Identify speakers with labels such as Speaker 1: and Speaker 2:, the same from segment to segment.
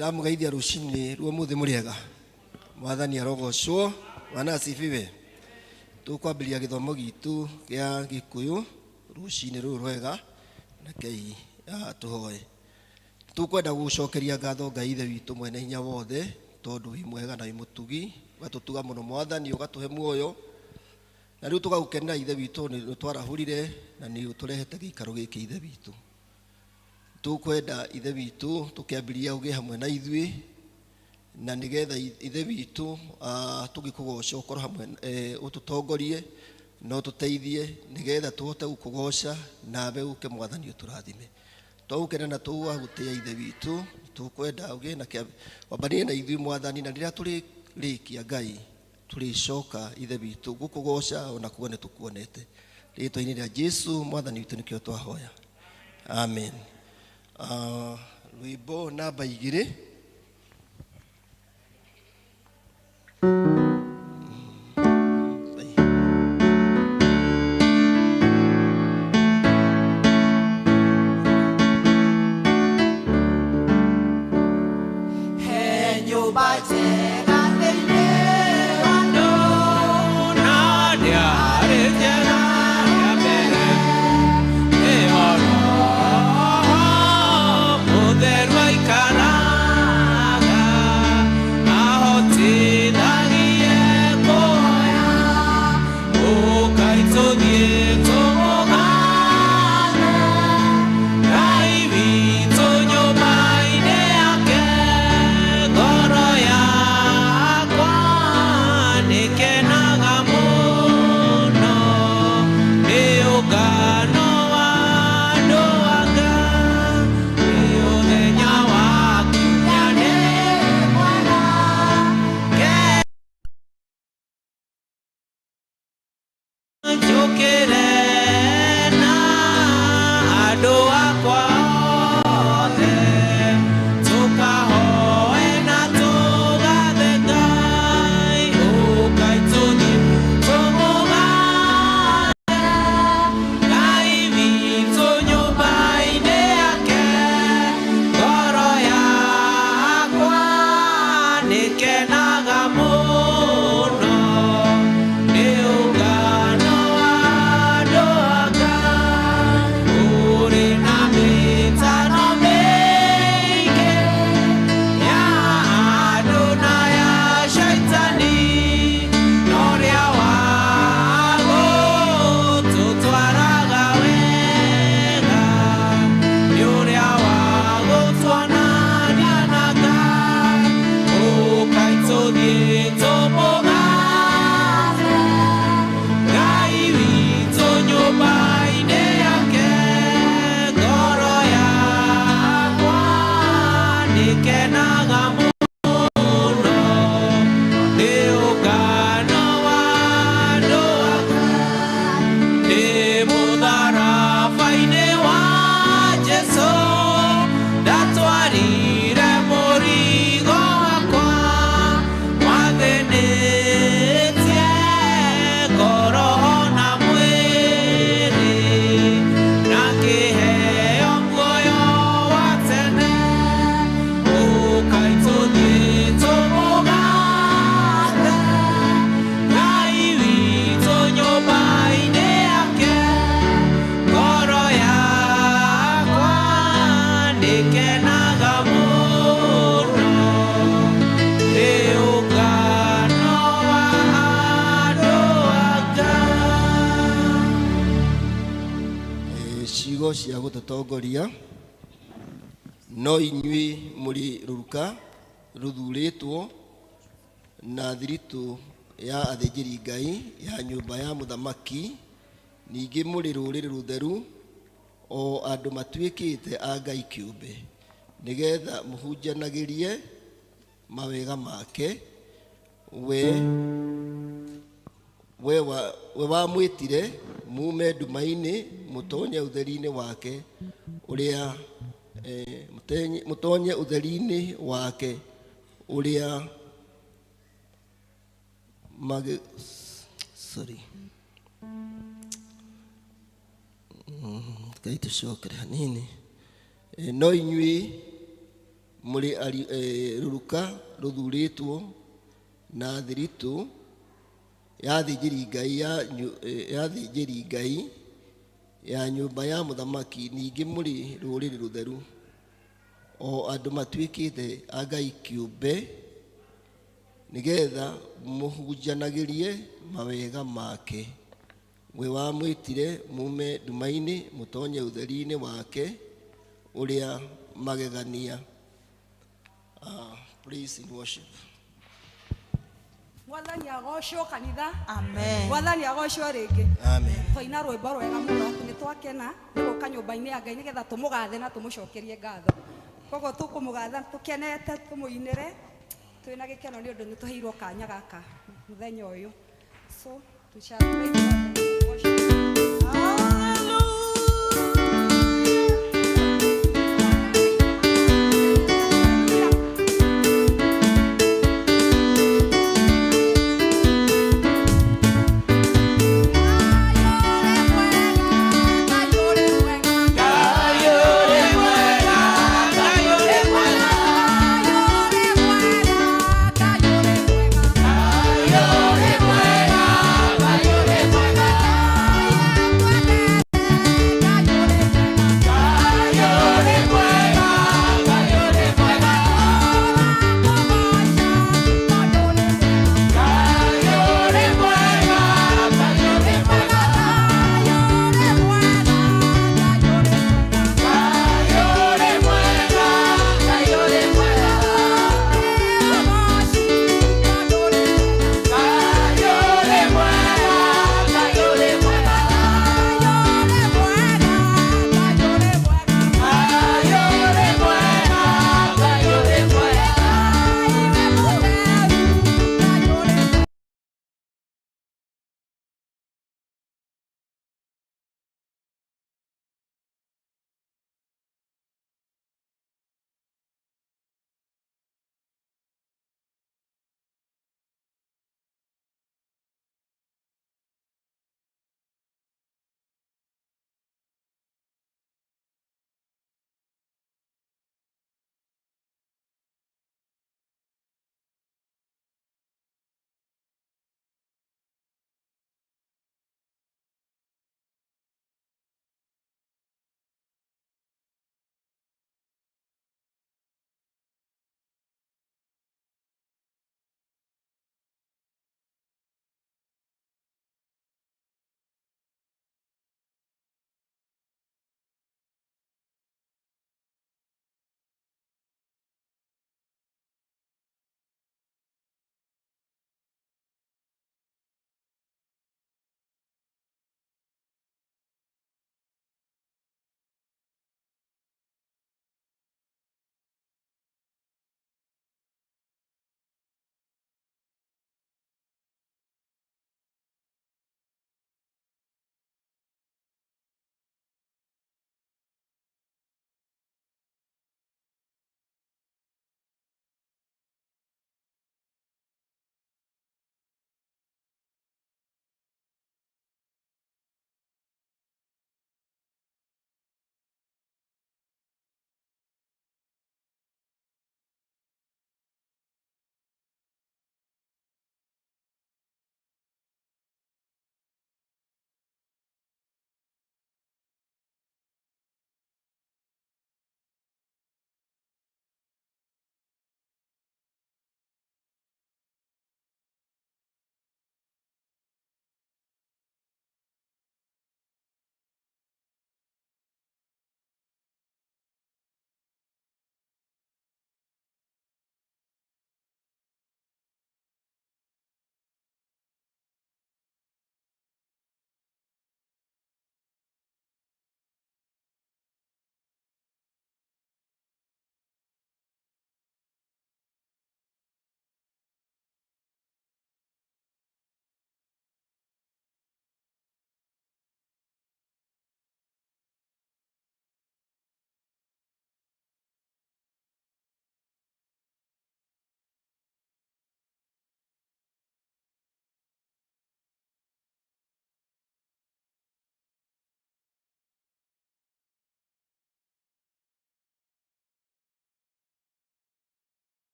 Speaker 1: Ndamũgeithia rũcinĩ rwa ũmũthĩ mũrĩ ega. Mwathani arogocwo. Bwana asifiwe. Tũkwambĩrĩria gĩthomo gitũ gĩa Gĩkũyũ rũcinĩ rũrũ rwega. Rekei tũhoe. Tũkwenda gũgũcokeria ngatho Ngai Ithe witũ mwene hinya wothe, tondũ wĩ mwega na wĩ mũtugi, ũgatũtuga mũno Mwathani, ũgatũhe muoyo. Na rĩu tũgagũkenera Ithe witũ nĩ ũtwarahũrire na nĩ ũtũrehete gĩikaro gĩkĩ Ithe witũ. Tũkwenda Ithe witũ tũkĩambĩrĩria ũgĩe hamwe na ithuĩ, na nĩgetha Ithe witũ tũgĩkũgoca ũkorwo hamwe, ũtũtongorie na ũtũteithie nĩgetha tũhote gũkũgoca nawe ũke Mwathani ũtũrathime. Twagũkena na tũgagũtĩa Ithe witũ, tũkwenda ũgĩe na wambanĩrie na ithuĩ Mwathani, na rĩrĩa tũrĩrĩkia Ngai tũrĩcoka Ithe witũ gũkũgoca ona kuga nĩ tũkuonete. Rĩtwa-inĩ rĩa Jesu Mwathani witũ nĩkĩo twahoya, amen. Rwĩmbo namba 2.
Speaker 2: He nyũmba njega thĩinĩ wa andũ,
Speaker 3: na ndĩarĩ njega ya mbere, nĩho Roho Mũtheru aikaraga, ahotithagie kũhoya, ũkai tũthiĩ tũmũgathe Ngai witũ nyũmba-inĩ yake, ngoro yakwa nĩkenaga mũno nĩ ũngano wa andũ a Ngai, nĩ ũthenya wa kiumia nĩ mwega. Njũkĩre na andũ akwa othe, tũkahoe na tũgathe Ngai, ũkai tũthiĩ tũmũgathe Ngai witũ nyũmba-inĩ yake, ngoro yakwa nĩkenaga mũno nĩ ũngano wa andũ a Ngai, ũrĩ na mĩtano mĩingĩ ya andũ na ya shaitani, na ũrĩa wa gũtũtwaraga wega nĩ ũrĩa wa gũtuonania na Ngai, ũkai tũthiĩ tũmũgathe Ngai witũ nyũmba-inĩ yake, ngoro yakwa nĩkenaga mũno nĩ ũngano wa andũ a Ngai, ndĩ mũtharaba-inĩ wa Jesũ, ndatwarire mũrigo wakwa, wathĩnĩtie ngoro ona mwĩrĩ, na kĩheo muoyo wa tene, ũkai tũthiĩ tũmũgathe Ngai witũ nyũmba-inĩ yake, ngoro yakwa nĩkenaga mũno nĩ ũngano wa andũ a Ngai.
Speaker 1: Ciugo cia gũtũtongoria, no inyuĩ mũrĩ rũruka rũthurĩtwo na thiritũ ya athĩnjĩri Ngai ya nyũmba ya mũthamaki, ningĩ mũrĩ rũrĩrĩ rũtheru, o andũ matuĩkĩte a Ngai kĩũmbe, nĩgetha mũhunjanagĩrie mawega make, we wamwĩtire mume nduma-inĩ mũtonye ũtheri-inĩ wake ũrĩa, mũtonye ũtheri-inĩ wake ũrĩa mage, sorry. Ngai tũcokere hanini. No inyuĩ Mũrĩ rũruka rũthurĩtwo na thiritũ ya athĩnjĩri-Ngai ya athĩnjĩri-Ngai ya nyũmba ya mũthamaki, ningĩ mũrĩ rũrĩrĩ rũtheru, o andũ matuĩkĩte a Ngai kĩũmbe, nĩgetha mũhunjanagĩrie mawega make, we wamwĩtire mume nduma-inĩ mũtonye ũtheri-inĩ wake ũrĩa magegania. Praise in worship.
Speaker 2: Mwathani agocwo, kanitha.
Speaker 4: Amen.
Speaker 2: Mwathani agocwo rĩngĩ.
Speaker 1: Amen.
Speaker 2: Twaina rwĩmbo rwega mũno atĩ nĩ twakena nĩ gũka nyũmba-inĩ ya Ngai nĩgetha tũmũgathe na tũmũcokerie ngatho. Koguo tũkũmũgatha tũkenete, tũmũinĩre twĩna gĩkeno nĩ ũndũ nĩ tũheirwo kanya gaka mũthenya ũyũ. So we shall praise God and worship.
Speaker 3: Ngai ũrĩ mwega, Ngai ũrĩ mwega, Ngai ũrĩ mwega, Ngai ũrĩ mwega.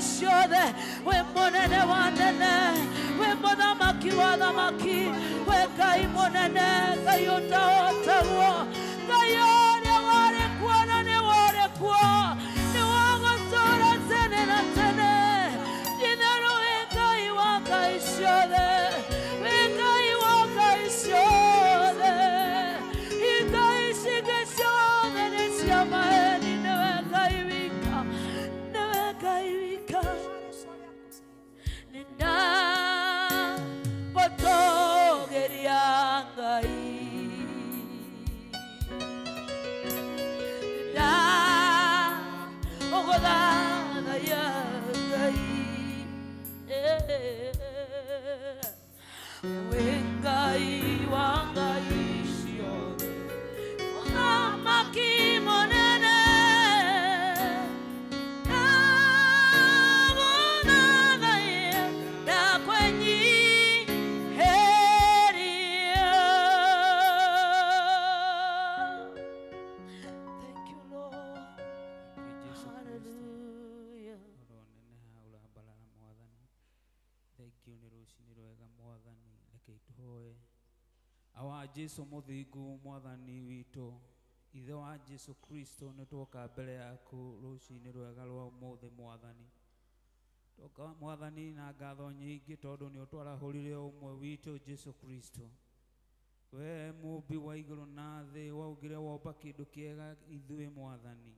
Speaker 3: Ciothe, wĩ mũnene wa nene, wĩ mũthamaki wa thamaki, wĩ Ngai mũnene, Ngai ũtahotagwo, Ngai ũrĩa warĩ kuo na nĩ warĩ kuo, nĩ wa gũtũũra tene na tene. Itherũ wĩ Ngai wa ngai ciothe, wĩ Ngai wa ngai ciothe. Ngai cingĩ ciothe nĩ cia maheni, nĩwe Ngai wika, nĩwe Ngai wika. Nĩndagũtũũgĩria Ngai, ndagũgũthathaiya Ngai. Wĩ Ngai wa ngai ciothe, mũthamaki mũnene, ndagũthathaiya, ndakwenyiheria. Thank you, Lord.
Speaker 4: Jesu Kristo.
Speaker 3: Hallelujah.
Speaker 4: Ũroneneha ũrambarara Mwathani, thengiũ nĩ rũcinĩ rwega Mwathani, reke tũhoe. Awa Jesu mũthingu Mwathani witũ, ithe wa Jesu Kristo, nĩ twoka mbere yaku rũcinĩ rwega rwa ũmũthĩ Mwathani. Twoka Mwathani na ngatho nyingĩ tondũ nĩ ũtwarahũrire ũmwe witũ Jesu Kristo. We mũmbi wa igũrũ na thĩ, waugire womba kĩndũ kĩega ithuĩ Mwathani,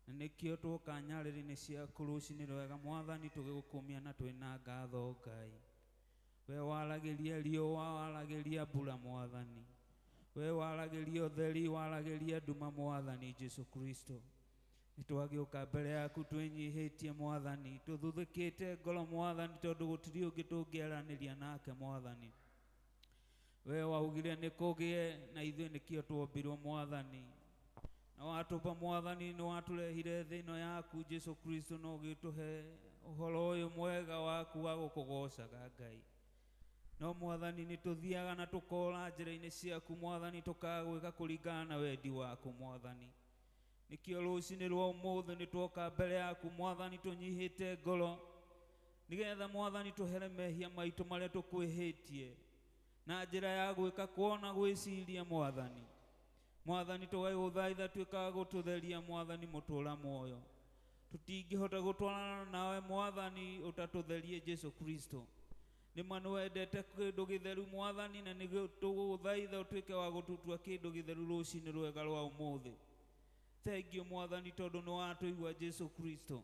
Speaker 4: na nĩkĩo twoka nyarĩrĩ-inĩ ciaku rũcinĩ rwega Mwathani, tũgĩgũkumia na twĩna ngatho Ngai. We waragĩria riũa, waragĩria mbura Mwathani, we waragĩria ũtheri, waragĩria nduma Mwathani Jesu Kristo. Nĩ twagĩũka mbere yaku twĩnyihĩtie Mwathani, tũthuthĩkĩte ngoro Mwathani, tondũ gũtirĩ ũngĩ tũngĩaranĩria nake Mwathani. We waugire nĩ kũgĩe na ithuĩ nĩkĩo twombirwo Mwathani, na watũmba Mwathani, nĩ watũrehire thĩ ĩno yaku Jesu Kristo, na ũgĩtũhe ũhoro ũyũ mwega waku wa gũkũgocaga Ngai. No Mwathani, nĩ tũthiaga na tũkora njĩra-inĩ ciaku Mwathani, tũkaga gwĩka kũringana na wendi waku Mwathani. Nĩkĩo rũcinĩ rwa ũmũthĩ nĩ twoka mbere yaku Mwathani, tũnyihĩte ngoro, nĩgetha Mwathani tũhere mehia maitũ marĩa tũkwĩhĩtie na njĩra ya gwĩka, kuona, gwĩciria Mwathani. Mwathani, tũgagũthaitha tuĩkaga gũtũtheria Mwathani mũtũra muoyo. Tũtingĩhota gũtwarana nawe Mwathani ũtatũtherie Jesu Kristo. Nĩ ma nĩwendete kĩndũ gĩtheru Mwathani, na nĩ tũgũgũthaitha ũtuĩke wa gũtũtua kĩndũ gĩtheru rũcinĩ rwega rwa ũmũthĩ. Thengiũ Mwathani tondũ nĩ watũigua Jesu Kristo.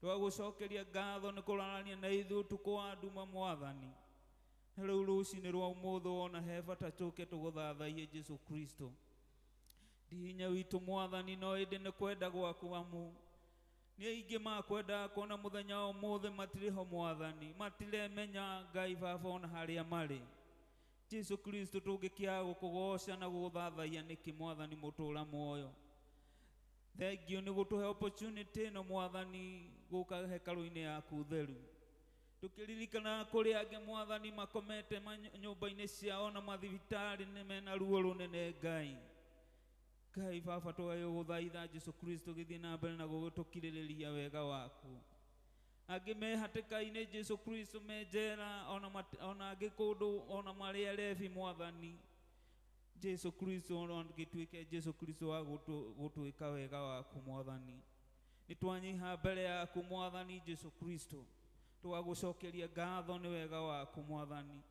Speaker 4: Twagũcokeria ngatho nĩ kũrarania na ithuĩ ũtukũ wa nduma Mwathani, na rĩu rũcinĩ rwa ũmũthĩ wona he bata tũke tũgũthathaiye Jesu Kristo. Ndi hinya witũ Mwathani, no ĩndĩ nĩ kwenda gwaku, amu nĩ aingĩ makwendaga kuona mũthenya wa ũmũthĩ matirĩ ho Mwathani, matiremenya Ngai Baba ona harĩa marĩ. Jesu Kristo, tũngĩkĩaga gũkũgoca na gũgũthathaiya nĩkĩ Mwathani mũtũra muoyo? Thengiũ nĩ gũtũhe opportunity ĩno Mwathani, gũka hekarũ-inĩ yaku theru, tũkĩririkana kũrĩ angĩ Mwathani makomete nyũmba-inĩ ciao na mathibitarĩ nĩ mena ruo rũnene Ngai. Ngai Baba, tũgagĩgũthaitha Jesu Kristo, gĩthiĩ na mbere na gũgĩtũkirĩrĩria wega waku. Angĩ me hatĩka-inĩ Jesu Kristo, me njera, ona angĩ kũndũ ona marĩ arebi Mwathani Jesu Kristo, ona gĩtuĩke Jesu Kristo wa gũtwĩka wega waku Mwathani. Nĩ twanyiha mbere yaku Mwathani Jesu Kristo, tũgagũcokeria ngatho nĩ wega waku Mwathani.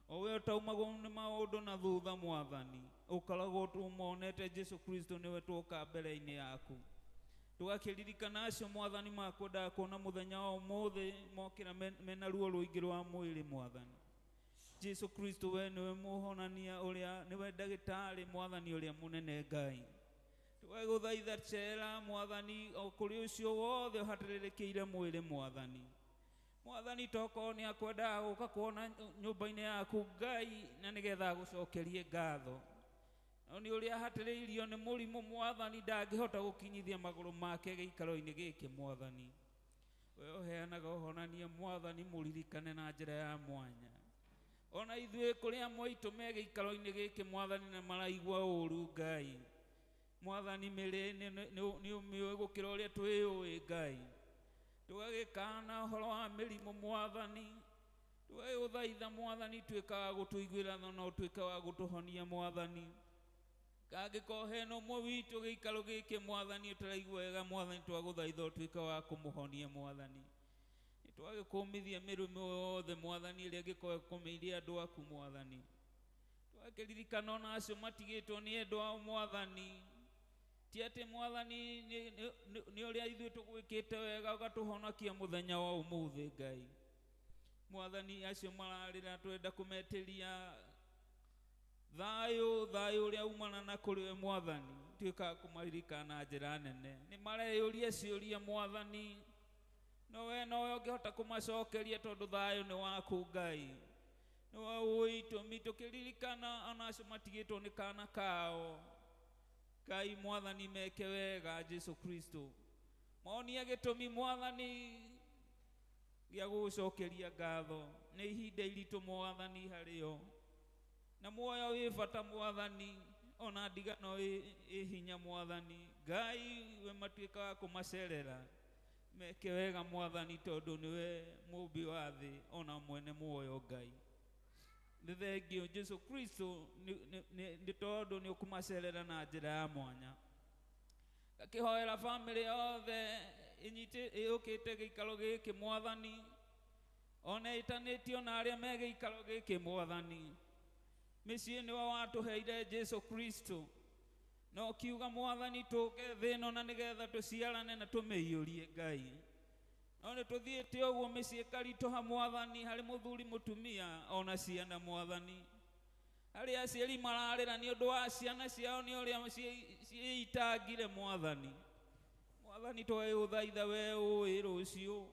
Speaker 4: O we ũtaumagwo nĩ maũndũ na thutha Mwathani, ũkoragwo tũmonete Jesu Kristo, nĩwe twoka mbere-inĩ yaku. Tũgakĩririkana acio Mwathani makwendaga kuona mũthenya wa ũmũthĩ mokĩra mena ruo rũingĩ rwa mwĩrĩ Mwathani Jesu Kristo. We nĩwe mũhonania ũrĩa, nĩwe ndagĩtarĩ Mwathani ũrĩa mũnene Ngai. Tũgagũthaitha cera Mwathani o kũrĩ ũcio wothe ũhatĩrĩrĩkĩire mwĩrĩ Mwathani. Mwathani, tokorwo nĩ akwendaga gũka kuona nyũmba-inĩ yaku Ngai, na nĩgetha agũcokerie ngatho, no nĩ ũrĩa ahatĩrĩirio nĩ mũrimũ Mwathani, ndangĩhota gũkinyithia magũrũ make gĩikaro-inĩ gĩkĩ Mwathani. We ũheanaga ũhonania Mwathani, mũririkane na njĩra ya mwanya. Ona ithuĩ kũrĩa mwaitũ me gĩikaro-inĩ gĩkĩ Mwathani na maraigua ũru Ngai, Mwathani, mĩrĩ nĩ ũmĩũĩ gũkĩra ũrĩa twĩũĩ Ngai. Tũgagĩkana ũhoro wa mĩrimũ Mwathani. Tũgagĩgũthaitha Mwathani, tuĩka wa gũtũiguĩra tha na ũtuĩke wa gũtũhonia Mwathani. Kangĩkorwo hena ũmwe witũ gĩikaro gĩkĩ Mwathani ũtaraigua wega Mwathani, twagũthaitha ũtuĩke wa kũmũhonia Mwathani. Nĩtwagĩkũmithia mĩrimũ yothe Mwathani ĩrĩa ĩngĩkorwo ĩkũmĩirie andũ aku Mwathani. Twakĩririkana ona acio matigĩtwo nĩ endwa ao Mwathani. Ti atĩ Mwathani nĩ ũrĩa ithuĩ tũgwĩkĩte wega ũgatũhonokia mũthenya wa ũmũthĩ Ngai. Mwathani acio mararĩra twenda kũmetĩria thayũ, thayũ ũrĩa umana na kũrĩ we Mwathani. Tuĩka wa kũmaririkana na njĩra nene. Nĩ mareyũria ciũria Mwathani, no we nowe ũngĩhota kũmacokeria tondũ thayũ nĩ waku Ngai. Nĩwe ũĩ itũmi tũkĩririkana ona acio matigĩtwo nĩ kana kao. Ngai Mwathani meke wega Jesu Kristo. Monie gĩtũmi Mwathani gĩa gũgũcokeria ngatho. Nĩ ihinda iritũ Mwathani harĩo. Na muoyo wĩ bata Mwathani, ona ndigano ĩ hinya Mwathani. Ngai we matuĩka wa kũmacerera. Meke wega Mwathani tondũ nĩwe mũmbi wa thĩ ona mwene muoyo Ngai. Nĩ thengio Jesu Kristo nĩ tondũ nĩ ũkũmacerera na njĩra ya mwanya. Ngakĩhoera bamĩrĩ yothe ĩũkĩte gĩikaro gĩkĩ Mwathani, ona ĩtanĩtio na arĩa me gĩikaro gĩkĩ Mwathani. Mĩciĩ nĩwe watũheire Jesu Kristo, na ũkiuga Mwathani tũke thĩ ĩno na nĩgetha tũciarane na tũmĩiyũrie Ngai. No nĩ tũthiĩte ũguo mĩciĩ ĩkaritũha Mwathani, harĩ mũthuri mũtumia ona ciana Mwathani. Harĩ aciari mararĩra nĩ ũndũ wa ciana ciao nĩ ũrĩa ciĩitangire Mwathani. Mwathani twagũthaitha we ũĩ rũciũ,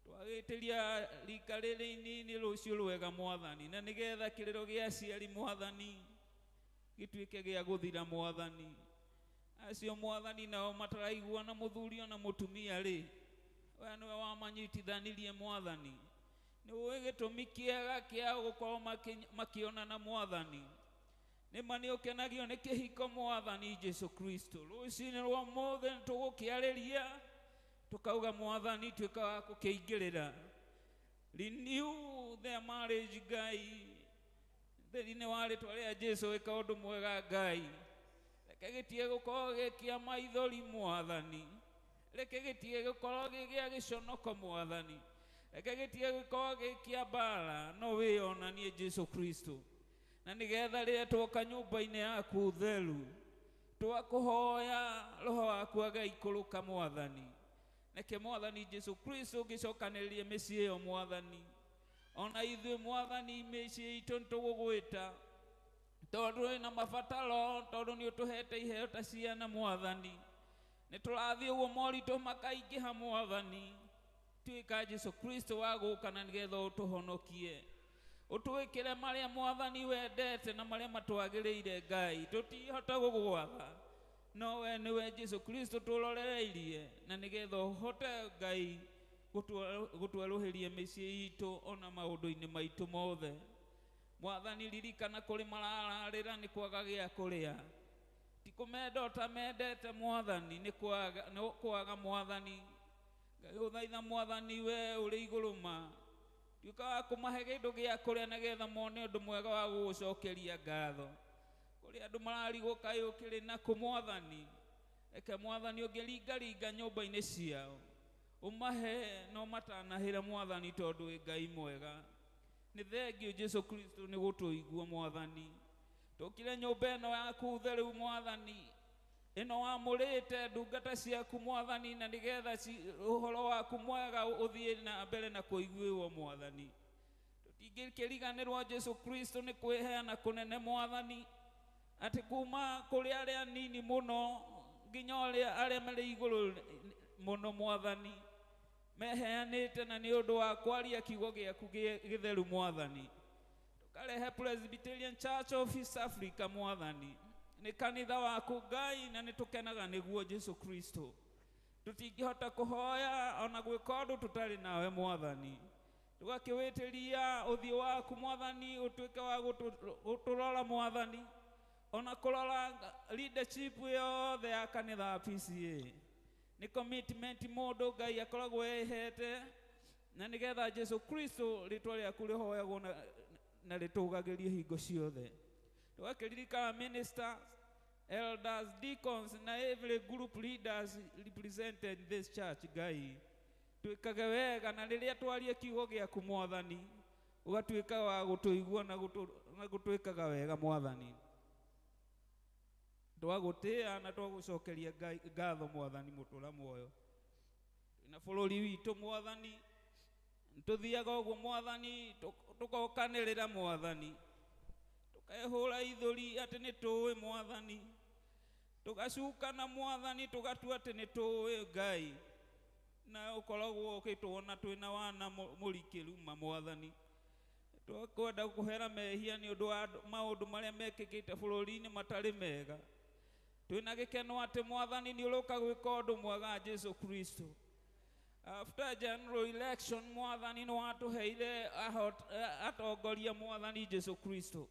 Speaker 4: twagĩtĩria rika rĩrĩ inini rũciũ rwega Mwathani, na nĩgetha kĩrĩro gĩa aciari Mwathani gĩtuĩke gĩa gũthira Mwathani. Acio Mwathani nao mataraiguana mũthuri ona mũtumia rĩ, we nĩwe wamanyitithanirie Mwathani. Nĩ ũĩ gĩtũmi kĩega kĩa gũkorwo makĩonana Mwathani. Nĩ ma nĩ ũkenagio nĩ kĩhiko Mwathani Jesu Kristo. Rũcinĩ rwa ũmũthĩ nĩ tũgũkĩarĩria tũkauga Mwathani tuĩka wa gũkĩingĩrĩra. Renew their marriage Ngai. Thĩinĩ wa rĩtwa rĩa Jesu ĩka ũndũ mwega Ngai. Reke gĩtige gũkorwo gĩ kĩa maithori Mwathani. Reke gĩtige gũkorwo gĩ gĩa gĩconoko Mwathani. Reke gĩtige gũkorwo gĩ kĩa mbara, no wĩyonanie Jesu Kristo. Na nĩgetha rĩrĩa twoka nyũmba-inĩ yaku theru, twakũhoya roho waku agaikũrũka Mwathani. Reke Mwathani Jesu Kristo ũngĩcokanĩrĩrie mĩciĩ ĩyo Mwathani. Ona ithuĩ Mwathani mĩciĩ itũ nĩtũgũgwĩta, tondũ wĩna mabataro, tondũ nĩ ũtũhete iheo ta ciana Mwathani. Nĩ tũrathiĩ ũguo moritũ makaingĩha Mwathani. Tuĩka Jesu Kristo wa gũka na nĩgetha ũtũhonokie. Ũtwĩkĩre marĩa Mwathani wendete na marĩa matwagĩrĩire Ngai. Tũtihota gũgwatha, no we nĩwe Jesu Kristo tũrorereirie, na nĩgetha ũhote Ngai gũtwerũhĩria mĩciĩ itũ ona maũndũ-inĩ maitũ mothe. Mwathani ririkana kũrĩ marararĩra nĩ kwaga gĩa kũrĩa. Ti kũmenda ũtamendete Mwathani, nĩ kwaga Mwathani. Ngagũthaitha Mwathani we ũrĩ igũrũ ma, tuĩka wa kũmahe kĩndũ gĩa kũrĩa nĩgetha mone ũndũ mwega wa gũgũcokeria ngatho. Kũrĩ andũ mararigwo kaĩ ũkĩrĩ nakũ Mwathani. Reke Mwathani ũngĩringaringa nyũmba-inĩ ciao ũmahe no matanahĩre Mwathani, tondũ wĩ Ngai mwega. Nĩ thengio Jesu Kristo nĩ gũtũigua Mwathani. Tũkire nyũmba ĩno yaku theru Mwathani, ĩno wamũrĩte ndungata ciaku Mwathani, na nĩgetha ũhoro waku mwega ũthiĩ na mbere na kũiguĩrwo Mwathani. Tũtingĩkĩriganĩrwo Jesu Kristo nĩ kwĩheana kũnene Mwathani, atĩ kuma kũrĩ arĩa anini mũno nginya arĩa marĩ igũrũ mũno Mwathani, meheanĩte na nĩ ũndũ wa kwaria kiugo gĩaku gĩtheru Mwathani. Tũkarehe Presbyterian Church of East Africa Mwathani, nĩ kanitha waku Ngai, na nĩ tũkenaga nĩguo Jesu Kristo. Tũtingĩhota kũhoya ona gwĩka ũndũ tũtarĩ nawe Mwathani. Tũgakĩwĩtĩria ũthiũ waku Mwathani, ũtuĩke wa gũtũrora Mwathani, ona kũrora leadership yothe ya kanitha wa PCA. Nĩ commitment mũndũ Ngai akoragwo ehete na nĩgetha Jesu Kristo rĩtwa rĩaku rĩhoyagwo na rĩtũgagĩrio hingo ciothe. Tũgakĩririkana ministers, elders, deacons na every group leaders represented in this church. Ngai twĩkage wega na rĩrĩa twarie kiugo gĩaku Mwathani ũgatuĩka wa gũtũigua na gũtwĩkaga wega Mwathani. Twagũtĩĩa na twagũcokeria ngatho Mwathani mũtũra muoyo. Na bũrũri witũ Mwathani tũthiaga ũguo Mwathani tũkokanĩrĩra Mwathani tũkehũra ithũri atĩ nĩ tũĩ Mwathani tũgacukana Mwathani tũgatua atĩ nĩ tũĩ Ngai na ũkoragwo ũgĩtwona twĩna wana mũrikĩru ma Mwathani. Twakwenda kũhera mehia nĩ ũndũ wa maũndũ marĩa mekĩkĩte bũrũri-inĩ matarĩ mega. Twĩna gĩkeno atĩ Mwathani nĩ ũroka gwĩka ũndũ mwega Jesu Kristo. After general election Mwathani nĩ watũheire atongoria Mwathani Jesu Kristo.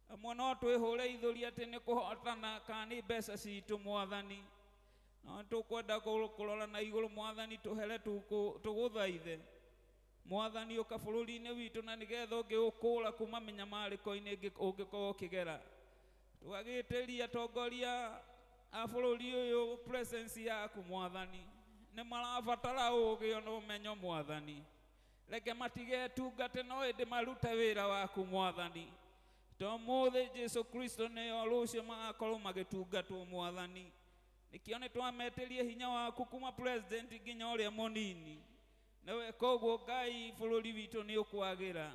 Speaker 4: Amwe no twĩhũre ithũri atĩ nĩ kũhotana kana nĩ mbeca citũ Mwathani. No tũkwenda kũrora na igũrũ Mwathani tũhere tũgũthaithe Mwathani ũka bũrũri-inĩ witũ na nĩgetha ũngĩũkũra kuma mĩnyamarĩko-inĩ ũngĩkorwo ũkĩgera. Tũgagĩtĩria atongoria a bũrũri ũyũ presence yaku Mwathani. Nĩ marabatara ũũgĩ ona ũmenyo Mwathani. Reke matigetungate no ĩndĩ marute wĩra waku Mwathani. To mũthĩ Jesu Kristo nĩo rũciũ magakorwo magĩtungatwo Mwathani. Nĩkĩo nĩ twametĩrie hinya waku kuma president nginya ũrĩa mũnini. Na weka ũguo Ngai bũrũri witũ nĩ ũkwagĩra.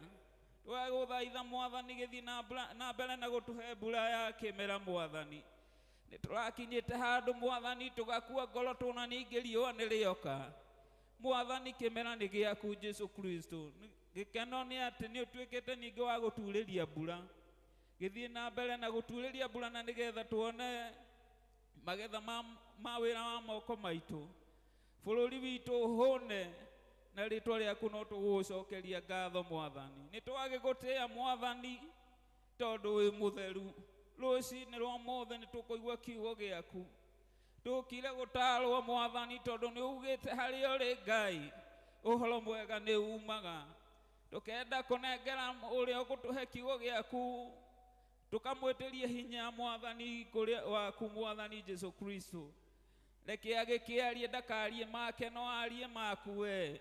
Speaker 4: Twagũthaitha Mwathani gĩthiĩ na mbere na gũtũhe mbura ya kĩmera Mwathani. Nĩ tũrakinyĩte handũ Mwathani tũgakua ngoro tuona ningĩ riũa nĩ rĩoka. Mwathani kĩmera nĩ gĩaku Jesu Kristo. Gĩkeno nĩ atĩ nĩ ũtuĩkĩte ningĩ wa gũturĩria mbura. Gĩthiĩ na mbere na gũturĩria mbura na nĩgetha tuone magetha ma wĩra wa moko maitũ. Bũrũri witũ ũhũne na rĩtwa rĩaku no tũgũcokeria ngatho Mwathani. Nĩ twagĩgũtĩĩa Mwathani tondũ wĩ mũtheru. Rũcinĩ rwa ũmũthĩ nĩ tũkũigua kiugo gĩaku. Tũkire gũtarwo Mwathani tondũ nĩ ugĩte harĩa ũrĩ Ngai ũhoro mwega nĩ umaga. Tũkenda kũnengera ũrĩa ũgũtũhe kiugo gĩaku tũkamwĩtĩria hinya Mwathani kũrĩa waku Mwathani Jesu Kristo. Reke agĩkĩarie ndakarie make no arie maku we.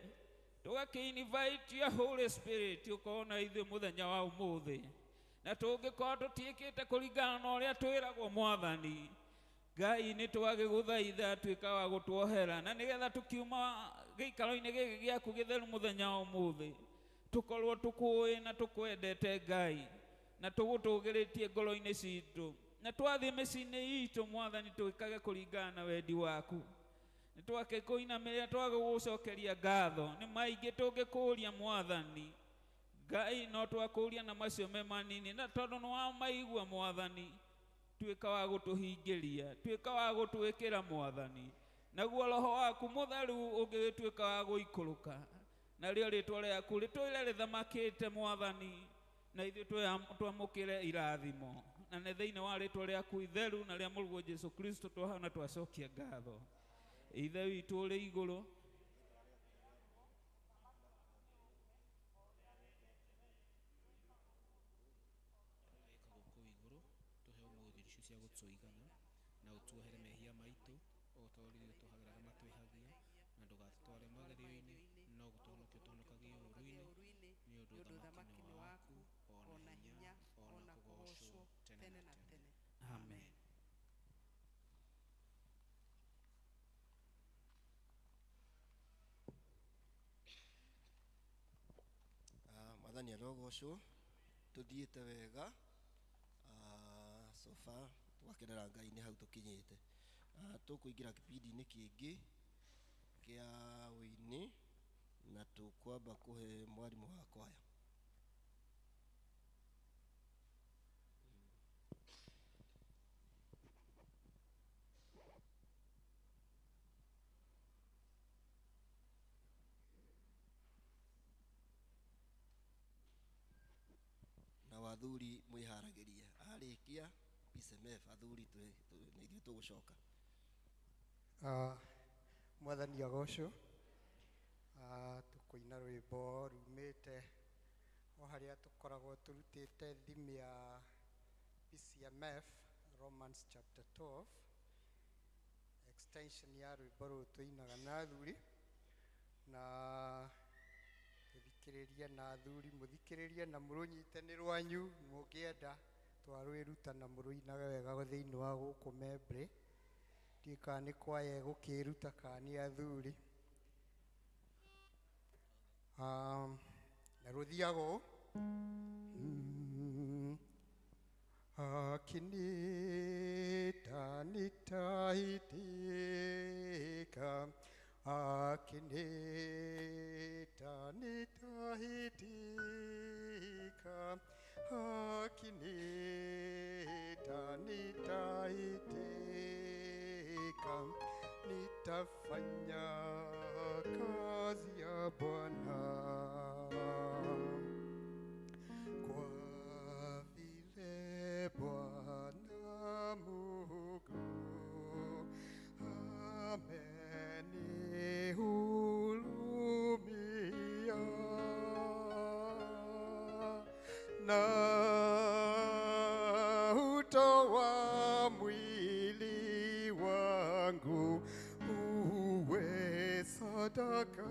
Speaker 4: Tũgakĩ-invite your Holy Spirit ũkorwo na ithuĩ mũthenya wa ũmũthĩ. Na tũngĩkorwo tũtiĩkĩte kũringana na ũrĩa twĩragwo Mwathani Ngai nĩ twagĩgũthaitha tuĩka wa gũtuohera na nĩgetha tũkiuma gĩikaro-inĩ gĩkĩ gĩaku gĩtheru mũthenya wa ũmũthĩ tũkorwo tũkũĩ na tũkwendete Ngai na tũgũtũgĩrĩtie ngoro-inĩ citũ na twathiĩ mĩciĩ-inĩ itũ Mwathani twĩkage kũringana na wendi waku. Nĩ twakĩkũinamĩrĩra twagũgũcokeria ngatho. Nĩ maingĩ tũngĩkũria Mwathani Ngai no twakũria na macio me manini na tondũ nĩ wamaigua Mwathani tuĩka wa gũtũhingĩria tuĩka wa gũtwĩkĩra Mwathani naguo roho waku mũtheru ũngĩgĩtuĩka wa gũikũrũka narĩo rĩtwa rĩaku rĩtũire rĩthamakĩte Mwathani na ithuĩ twamũkĩre irathimo na nĩ thĩinĩ wa rĩtwa rĩaku itheru na rĩa mũrũguo Jesu Kristo twahana twacokia ngatho. Ithe witũ ũrĩ igũrũ
Speaker 5: cia gũtũigana na ũtuohere mehia maitũ o ta ũrĩa ithuĩ tuohagĩra arĩa matwĩhagia na ndũgatũtware magerio-inĩ no gũtũhonokia ũtũhonokagie ũũru-inĩ nĩ ũndũ ũthamaki nĩ waku ona hinya ona kũgoocwo tene na tene.
Speaker 4: Amen.
Speaker 1: Mwathani arogocwo tũthiĩte wega so far tũgakenera Ngai nĩ hau tũkinyĩte. Tũkũingĩra kĩbindi-inĩ kĩngĩ kĩa wĩini na tũkwamba kũhe mwarimũ wa kwaya. Na wathuri mwĩharagĩrie arĩkia PCMF athuri nĩ ithuĩ tũgũcoka.
Speaker 6: Mwathani agocwo. Tukuina rwimbo rumite o haria tukoragwo turutite theme ya PCMF Romans chapter 12 extension ya rwimbo rũrũ tũinaga na athuri na mũthikĩrĩrie na athuri mũthikĩrĩrie na mũrũnyite nĩ rwanyu mũngĩenda twarwĩruta na mũrũinage wega thĩinĩ wa gũkũ Membley. Ndiũĩ kana nĩ kwaya ĩgũkĩruta kana nĩ athuri. Na rũthiaga ũũ. Akinita nitaitika, akinita nitaitika, akinita nitaitika, nitafanya kazi ya Bwana. Kwa vile Bwana Mungu amenihurumia na utoa mwili wangu uwe sadaka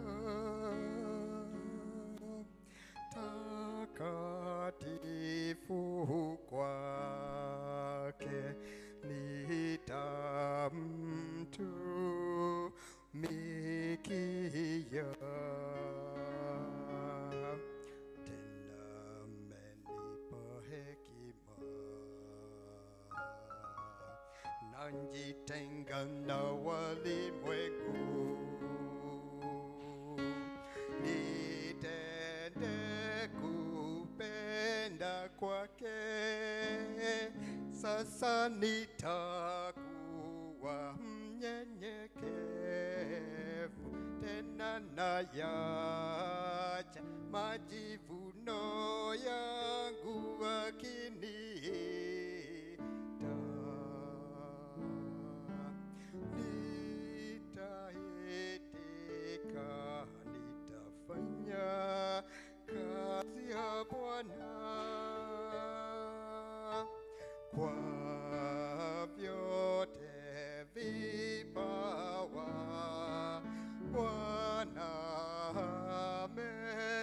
Speaker 6: takatifu kwake, nitamtumikia. Tena amenipa hekima, najitenga na walimwengu, nitende kupenda kwake. Sasa nitakuwa mnyenyekevu, tena nayacha majivuno yangu akiniita. Nitaitika, nitafanya kazi ya Bwana kwa vyote vipawa Bwana amenipa.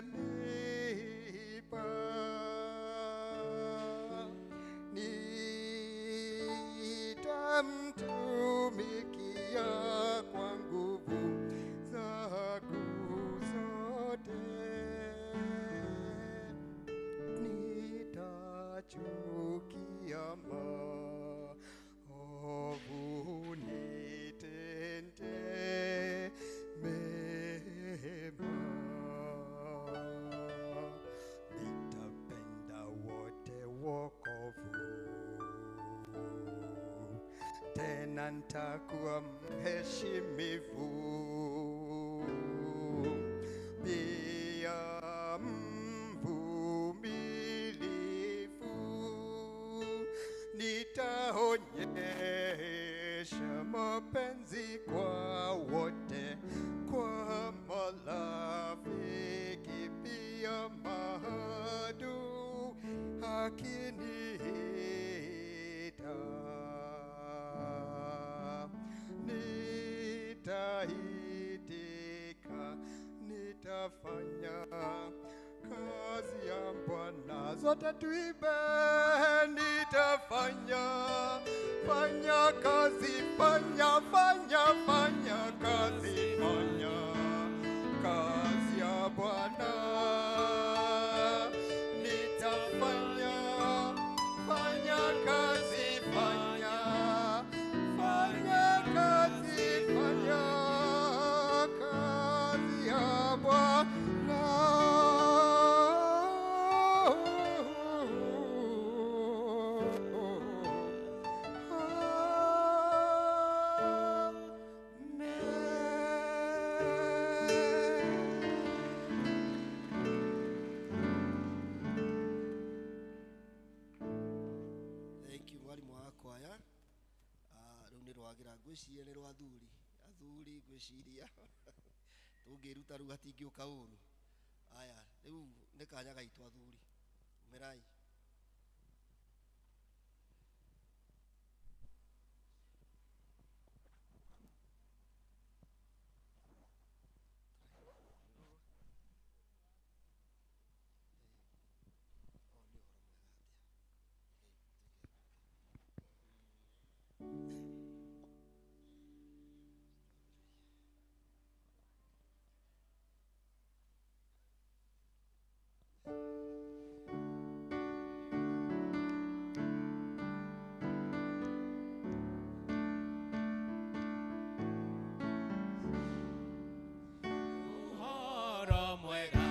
Speaker 6: Nitamtumikia kwa nguvu zangu zote, nitachukia maovu, nitende mema. Nitapenda wote wokovu, tena nitakuwa mheshimivu, pia mvumilivu. Nitaonyesha mapenzi kwa wote, kwa marafiki pia maadui akiniita. Nitaitika, nitafanya kazi ya Bwana. Zote tuimbe, nitafanya, fanya kazi, fanya, fanya, fanya kazi, fanya kazi ya Bwana. Nitafanya, fanya kazi, fanya, fanya kazi, fanya kazi ya Bwana. Amen.
Speaker 1: Thank you mwalimu wa kwaya. Rĩu nĩ rwagira ngwĩciria nĩ rwa athuri. Athuri Athuri ngwĩciria tũngĩruta rĩu hatingĩũka ũru. Aya, rĩu nĩ kanya gaitũ athuri. Umĩrai.
Speaker 5: Ũhoro mwega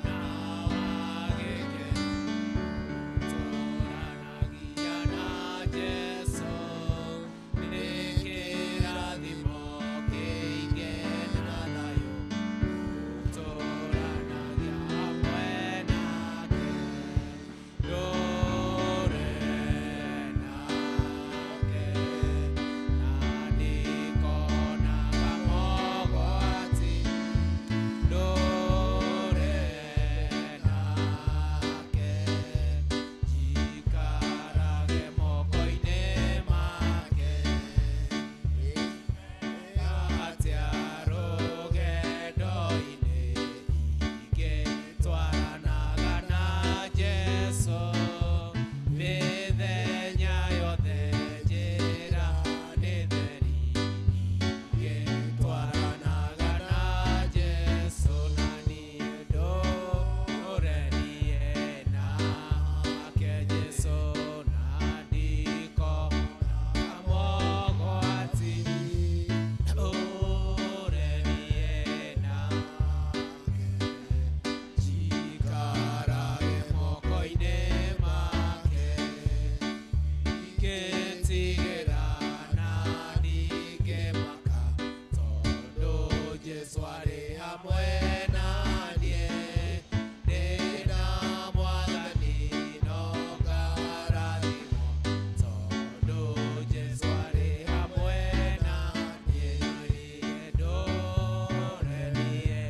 Speaker 5: na wa gĩkeno tũranagia na Jesũ, nĩ kĩrathimo kĩingĩ na thayũ, tũranagia hamwe nake, ndũre nake, na ndikonaga mogwati. Ndũre nake, njikarage moko-inĩ make, atĩa rũgendo-inĩ ingĩtwaranaga na Jesũ, mĩthenya yothe njĩra nĩ theri ingĩtwaranaga na Jesũ, na niĩ ndũre niĩ nake Jesũ, na ndikonaga mogwati, ndũre niĩ nake, njikarage moko-inĩ make, ndingĩtigĩra na ndingĩmaka, tondũ Jesũ arĩ hamwe na niĩ. Ndĩna Mwathani no ngarathimwo, tondũ Jesũ arĩ hamwe na niĩ. Ndũre niĩ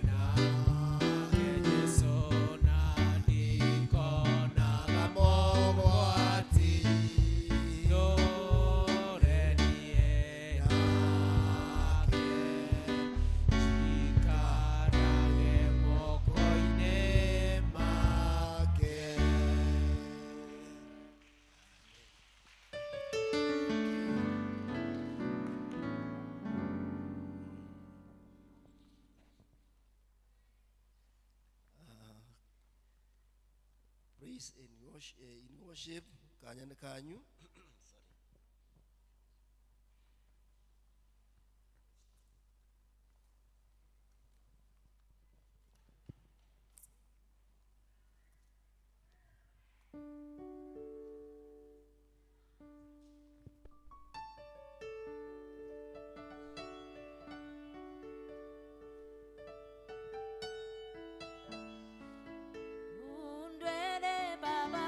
Speaker 5: nake Jesũ, na ndikonaga mogwati, ndũre niĩ nake, njikarage moko-inĩ make.
Speaker 1: Praise in worship, in worship kanya nĩ kanyu. Sorry.
Speaker 3: Undwele baba,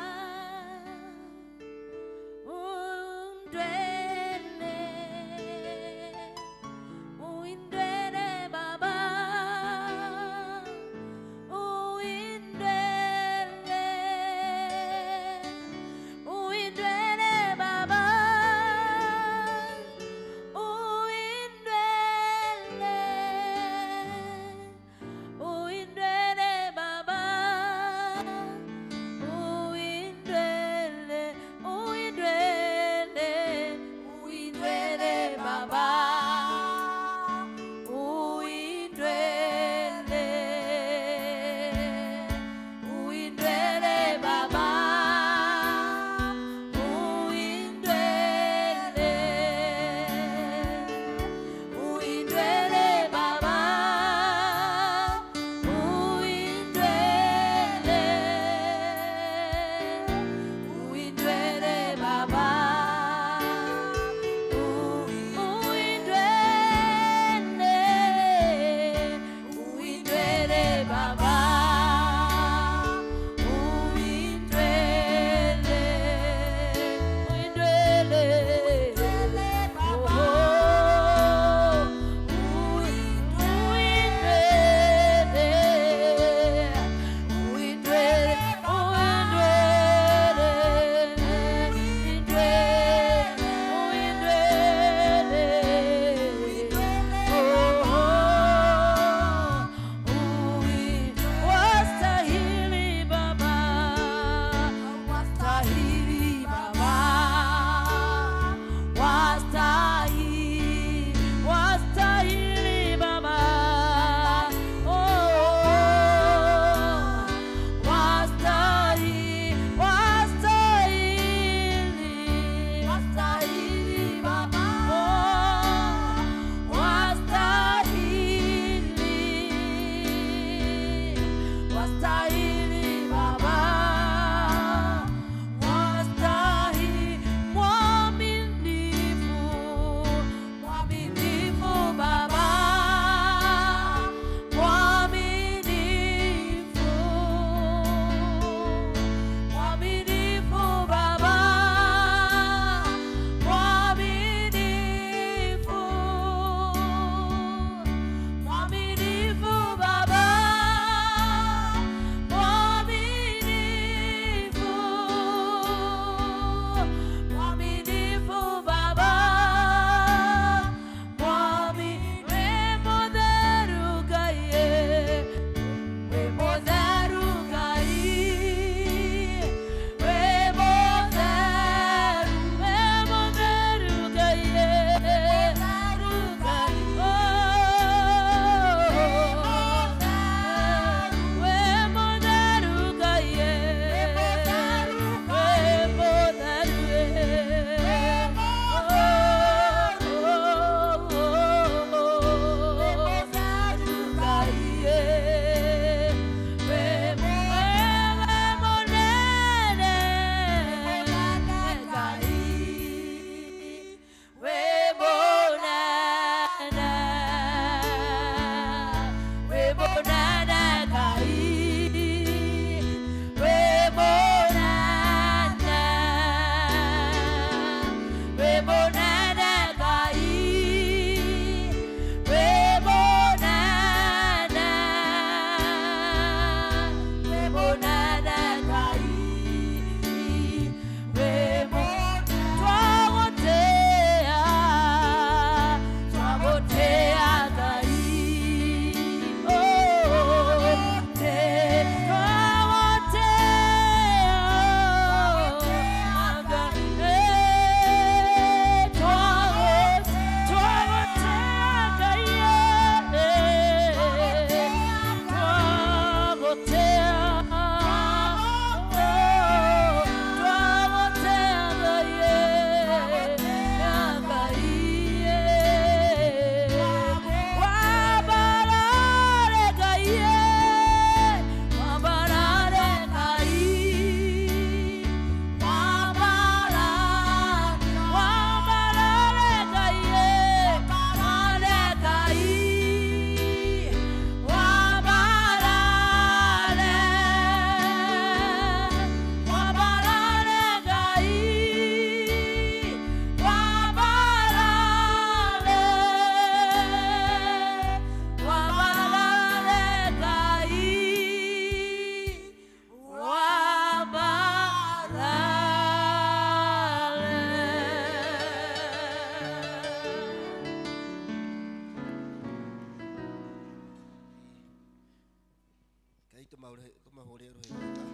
Speaker 1: Tũmahũrĩre rũhĩ rwega.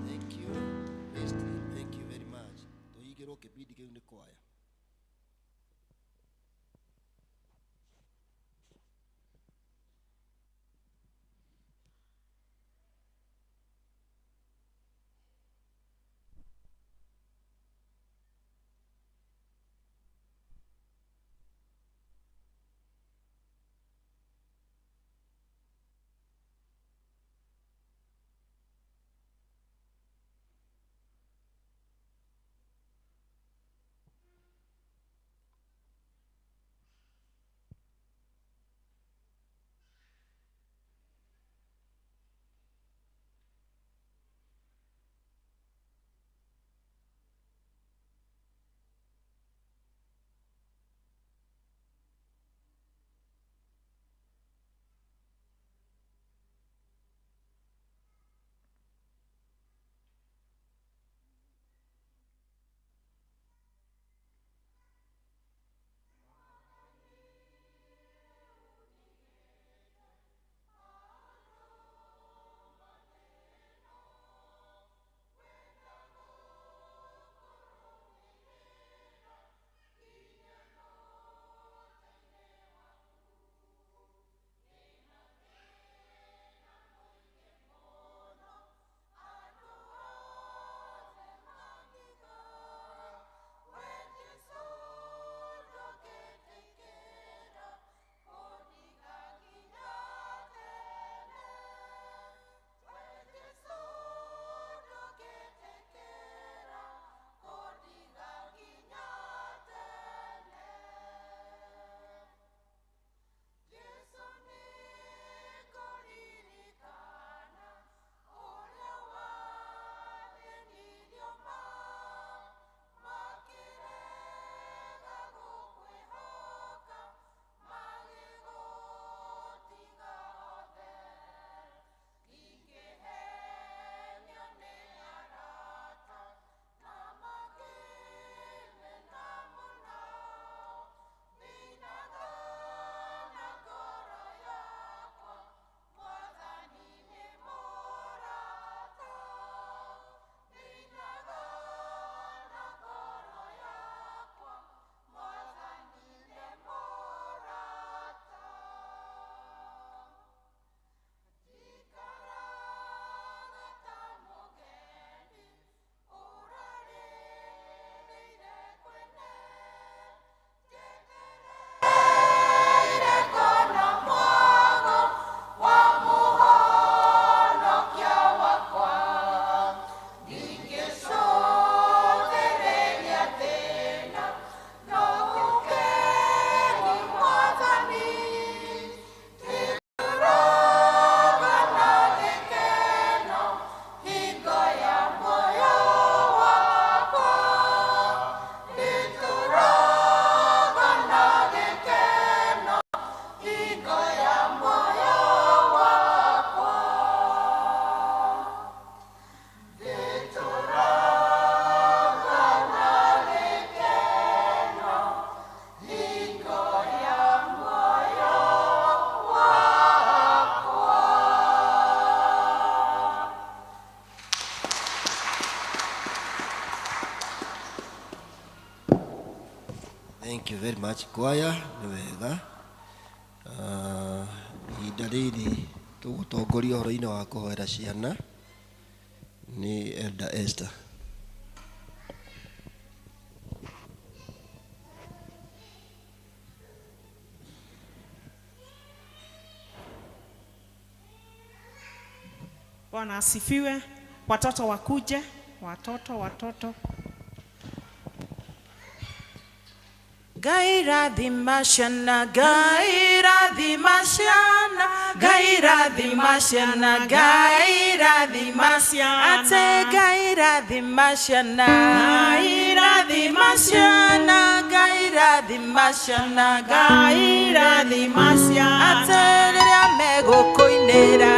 Speaker 1: Thank you. Praise, thank you very much. Tũhingĩrwo kĩbindi kĩu nĩ kwaya. Thank you very much choir, nĩ wega. Ihinda rĩrĩ tũgũtongoria ũhoro-inĩ wa kũhoera ciana nĩ Elder Esther.
Speaker 7: Bwana asifiwe. Watoto wakuje, watoto watoto.
Speaker 8: Ngai rathima ciana, Ngai rathima ciana, Ngai rathima ciana, Ngai rathima ciana, ate Ngai rathima ciana, Ngai rathima ciana, Ngai rathima ciana, Ngai rathima ciana, ate rĩrĩa megũkũinĩra,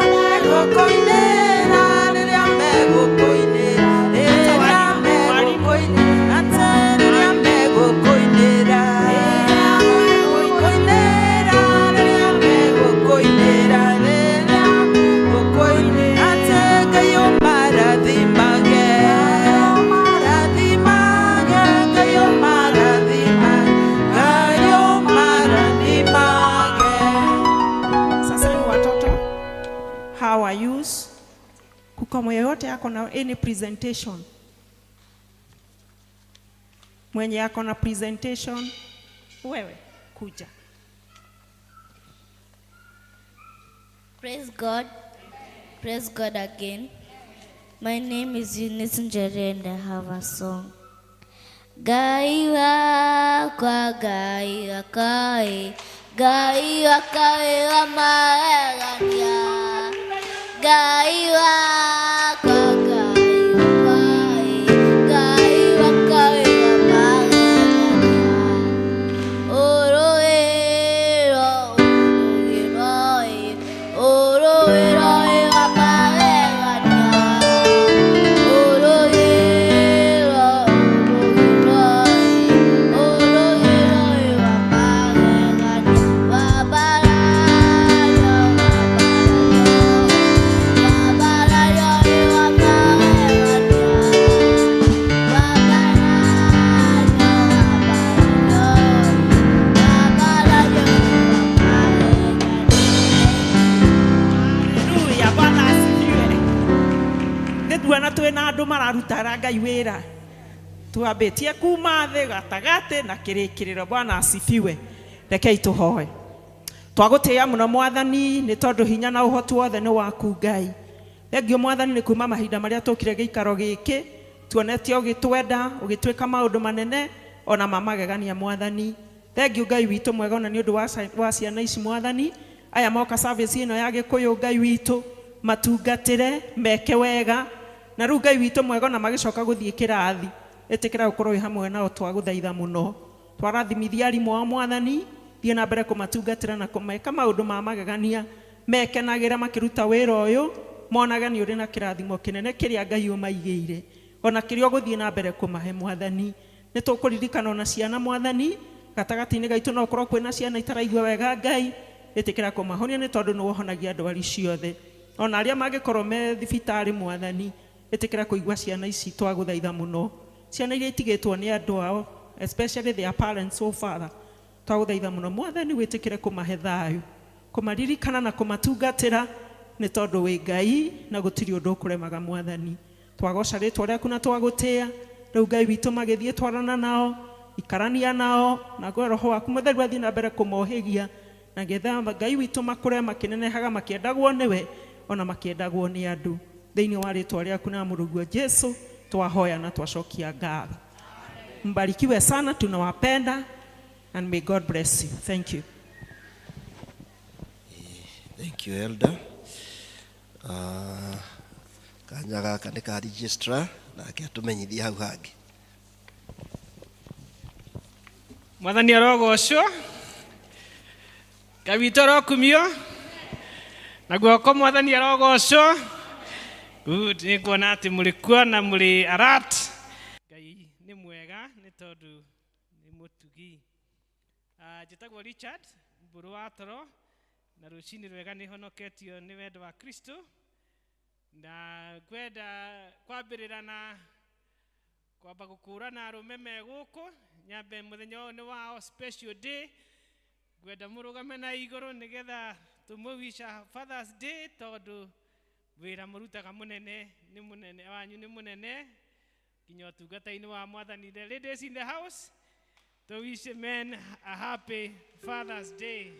Speaker 8: megũkũinĩra, rĩrĩa megũkũinĩra, rĩrĩa megũkũinĩra, ate rĩrĩa megũkũinĩra, megũkũinĩra, rĩrĩa megũkũinĩra, rĩrĩa
Speaker 7: How are yous? Kuko yeyote ako na any presentation? Mwenye ako na presentation? Wewe kuja.
Speaker 9: Praise God. Praise God again. My name is Eunice Njeri and I have a song. Ngai wakwa, Ngai wakwa, Ngai wakwa wĩ wa magegania. Ngai wakwa, Ngai wakwa, Ngai wakwa wĩ wa magegania. Ũrũĩro, ũrũĩro, ũrũĩro wĩ wa magegania. Ũrũĩro, ũrũĩro, ũrũĩro wĩ wa magegania. Wambarario, wambarario, wambarario wĩ wa magegania. Wambarario, wambarario, wambarario wĩ wa magegania.
Speaker 7: Haleluya, Bwana asifiwe. Nĩ tuona twĩna andũ mararutara Ngai wĩra. Twambĩtie kuma thĩ gatagatĩ na kĩrĩkĩrĩro. Bwana asifiwe. Rekei tũhoe. Twagũtĩĩa mũno Mwathani nĩ tondũ hinya na ũhoti wothe nĩ waku Ngai. Thengiũ Mwathani nĩ kuma mahinda marĩa tũkire gĩikaro gĩkĩ tuonete ũgĩtwenda ũgĩtwĩka maũndũ manene ona ma magegania Mwathani. Thengiũ Ngai witũ mwega ona nĩ ũndũ wa ciana ici Mwathani aya moka service ĩno ya Gĩkũyũ Ngai witũ matungatĩre meke wega na rĩu Ngai witũ mwega ona magĩcoka gũthiĩ kĩrathi ĩtĩkĩra gũkorwo wĩ hamwe nao twagũthaitha mũno twarathimithia arimũ ao Mwathani thiĩ na mbere kũmatungatĩra na kũmeka maũndũ ma magegania mekenagĩra makĩruta wĩra ũyũ monage nĩ ũrĩ na kĩrathimo kĩnene kĩrĩa Ngai ũmaigĩire ona kĩrĩa ũgũthiĩ na mbere kũmahe Mwathani. Nĩ tũkũririkana ona ciana Mwathani gatagatĩ-inĩ gaitũ no ũkorwo kwĩna ciana itaraigua wega Ngai ĩtĩkĩra kũmahonia nĩ tondũ nĩ wohonagia ndwari ciothe ona arĩa mangĩkorwo me thibitarĩ Mwathani ĩtĩkĩra kũigua ciana ici twagũthaitha mũno ciana iria itigĩtwo nĩ andũ ao especially their parents, oh Father, twagũthaitha mũno Mwathani wĩtĩkĩre kũmahe thayũ kũmaririkana na kũmatungatĩra nĩ tondũ wĩ Ngai na gũtirĩ ũndũ ũkũremaga Mwathani. Twagoca rĩtwa rĩaku na twagũtĩĩa rĩu Ngai witũ magĩthiĩ twarana nao ikarania nao naguo roho waku mũtheru athiĩ na mbere kũmohĩgia na getha Ngai witũ makũre makĩnenehaga makĩendagwo nĩwe ona makĩendagwo nĩ andũ thĩinĩ wa rĩtwa rĩaku na mũrũguo Jesu twahoya na twacokia ngatho. Mbarikiwe sana, tunawapenda and may God bless you. Thank you.
Speaker 1: Thank you, Elder. Kanya gaka nĩ ka registrar nake atũmenyithie hau hangĩ.
Speaker 5: Mwathani arogocwo, Ngai witũ arokumio, na guoko Mwathani arogocwo. Good, nĩ nguona atĩ mũrĩ kuo na mũrĩ alert. Ngai nĩ mwega nĩ tondũ nĩ mũtugi. Njĩtagwo Richard Mbũrũ wa Toro na rũcinĩ rwega nĩ honoketio nĩ wendo wa Kristo na ngwenda kwambĩrĩra na kwamba gũkũrana arũme me gũkũ nyambe mũthenya ũyũ nĩ wao special day ngwenda mũrũgame na igũrũ nĩgetha tũmũwica Father's Day tondũ wĩra mũrutaga mũnene nĩ mũnene wanyu nĩ mũnene nginya ũtungata-inĩ wa Mwathani. The ladies in the house, to wish men a happy Father's Day.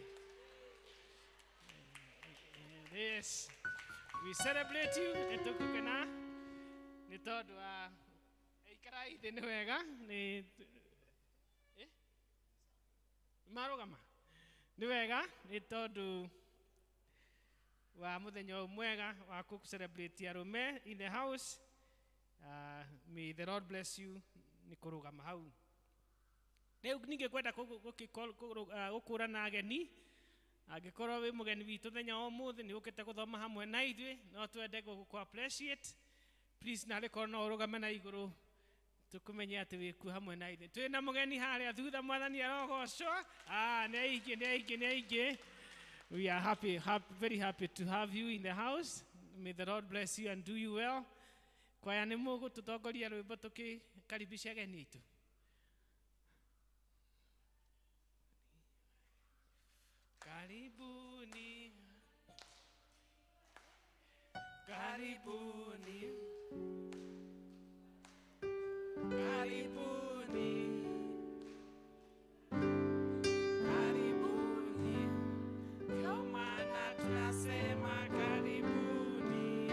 Speaker 5: Yes, we celebrate you nĩ tũgũkena nĩ tondũ wa ikarai thĩ nĩ wega nĩ marũgama nĩ wega nĩ tondũ wa mũthenya ũyũ mwega wa kũ celebrate arũme in the house. May the Lord bless you nĩ kũrũgama hau. Rĩu ningĩ ngwenda gũkũrana ageni angĩkorwo wĩ mũgeni witũ mũthenya wa ũmũthĩ nĩ ũkĩte gũthoma hamwe na ithuĩ no twende gũkũ appreciate. Please narĩ korwo no ũrũgame na igũrũ tũkũmenye atĩ wĩ kuo hamwe na ithuĩ. Twĩna mũgeni harĩa thutha, Mwathani arogocwo. Nĩ aingĩ, nĩ aingĩ, nĩ aingĩ. We are happy, happy, very happy to have you in the house. May the Lord bless you and do you well. Kwaya nĩ mũgũtũtongoria rwĩmbo tũkĩkaribisha ageni aitũ. Karibuni.
Speaker 10: Karibuni, karibuni, karibuni, ndio maana tunasema karibuni,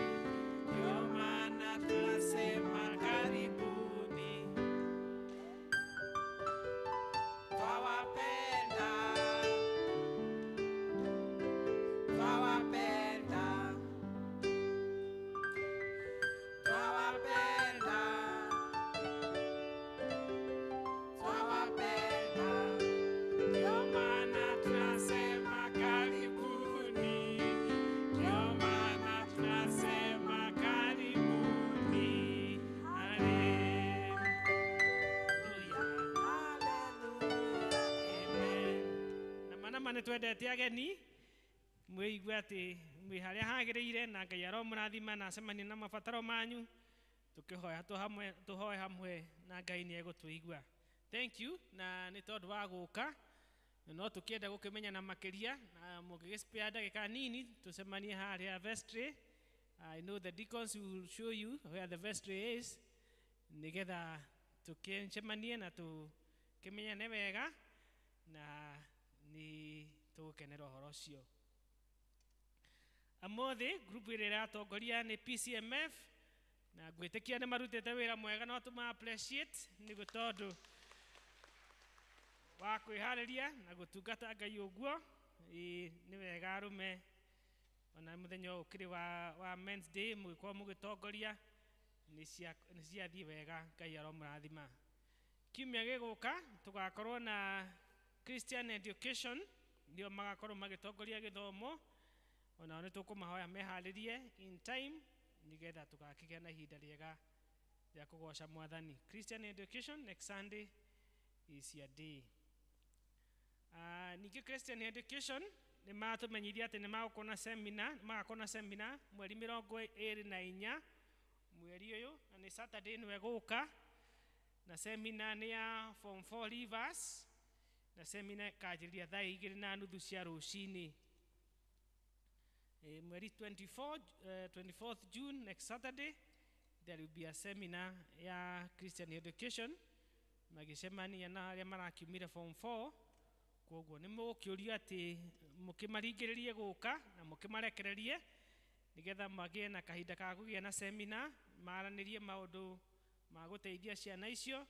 Speaker 10: ndio maana tunasema karibuni. Twawapenda, twawapenda, twawapenda, twawapenda, ndio maana tunasema karibuni, ndio maana tunasema karibuni. Haleluya, amen. Na mana ma nĩtwendete ageni mwĩigue atĩ mwĩ harĩa hagĩrĩire na Ngai aromũrathima na acemanie na mabataro manyu tũkĩhoya tũhamwe tũhoe hamwe na Ngai nĩ egũtũigua. Thank you na nĩ tondũ wa gũka na no tũkĩenda gũkĩmenyana makĩria na mũngĩgĩspare ndagĩka nini tũcemanie harĩa vestry. I know the deacons will show you where the vestry is nĩgetha tũkĩcemanie na tũkĩmenyane wega na nĩ tũgũkenera ũhoro ũcio. Amothĩ group ĩrĩa ĩratongoria nĩ PCMF na ngwĩtĩkia nĩ marutĩte wĩra mwega no tũma appreciate nĩ tondũ wa kwĩharĩria na gũtungata Ngai ũguo. Ĩĩ, nĩ wega arũme ona mũthenya ũyũ ũkĩrĩ wa Men's Day mũgĩkorwo mũgĩtongoria nĩ ciathiĩ wega Ngai aromũrathima. Kiumia gĩgũka tũgakorwo na Christian Education ndio magakorwo magĩtongoria gĩthomo onao nĩ tũkũmahoya meharĩrie in time nĩgetha tũgakĩgĩa na ihinda rĩega rĩa kũgoca Mwathani. Christian Education next Sunday is your day. Ningĩ Christian Education nĩ matũmenyithia atĩ nĩ magũkorwo na seminar, nĩ magakorwo na seminar mweri 24 mweri ũyũ na nĩ Saturday nĩwe gũka na seminar nĩ ya Form 4 Leavers na seminar ĩkanjĩrĩria thaa 2:30 cia rũcinĩ. Mweri 24th June next Saturday there will be a seminar ya Christian Education magĩcemania na arĩa marakiumire Form 4 koguo nĩ mũgũkĩũrio atĩ mũkĩmaringĩrĩrie gũka na mũkĩmarekererie nĩgetha magĩe na kahinda ka kũgĩa na seminar maranĩrie maũndũ ma gũteithia ciana icio.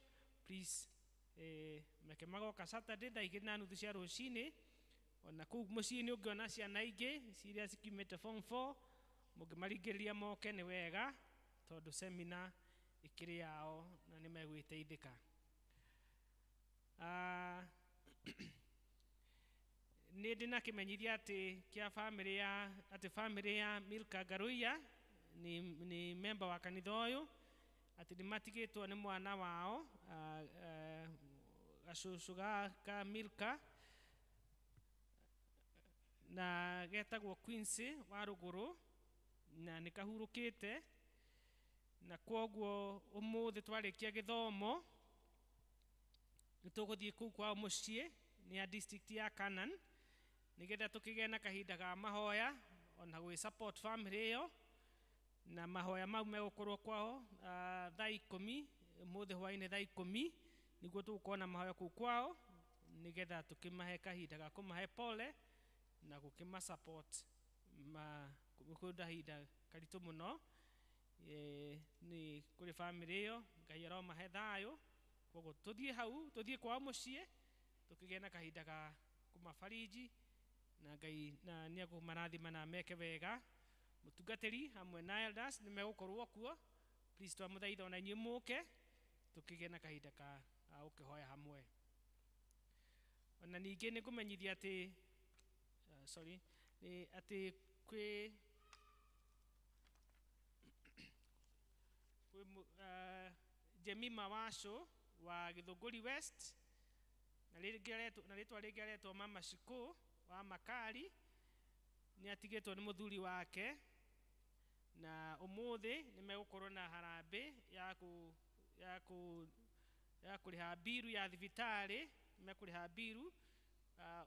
Speaker 10: Please meke magoka Saturday thaa 2:30 cia rũcinĩ ona kũu mũciĩ-inĩ ũngĩona ciana ingĩ ciria cikiumĩte Form 4 mũngĩmaringĩrĩria moke nĩ wega tondũ seminar ĩkĩrĩ yao na nĩ megwĩteithĩka. Nĩ ndĩ na kĩmenyithia atĩ kĩa family ya atĩ family ya Milka Ngaruiya ni member wa kanitha ũyũ atĩ nĩ matigĩtwo nĩ mwana wao gacũcũ ka Milka na getagwo Quincy wa Rũgũrũ na nĩ kahurũkĩte na kwoguo ũmũthĩ twarĩkia gĩthomo nĩ tũgũthiĩ kũu kwao mũciĩ nĩ ya district ya Canaan nĩgetha tũkĩgĩe na kahinda ga mahoya ona gwĩ support family ĩyo na mahoya mau megũkorwo kwao thaa 10 ũmũthĩ hwaĩ-inĩ thaa 10 nĩguo tũgũkorwo na mahoya kũu kwao nĩgetha tũkĩmahe kahinda ga kũmahe pole na gũkĩma support ma kwĩ kahinda karitũ mũno nĩ kũrĩ family ĩyo Ngai aromahe thayũ koguo tũthiĩ hau tũthiĩ kwao mũciĩ tũkĩgĩe na kahinda ga kũmabariji na Ngai na nĩ ekũmarathima na meke wega. Mũtungatĩri hamwe na elders nĩ megũkorwo kuo. Please twamũthaitha ona inyuĩ mũke tũkĩgĩe na kahinda ka gũkĩhoya hamwe. Ona ningĩ nĩ ngũmenyithia atĩ sorry nĩ atĩ kwĩ Jemima Washo wa Githũngũri West na rĩtwa rĩngĩ aretwo Mama Shiko wa Makari nĩ atigĩtwo nĩ mũthuri wake na ũmũthĩ nĩ megũkorwo na harambĩ ya kũrĩha mbiru ya thibitarĩ mekũrĩha mbiru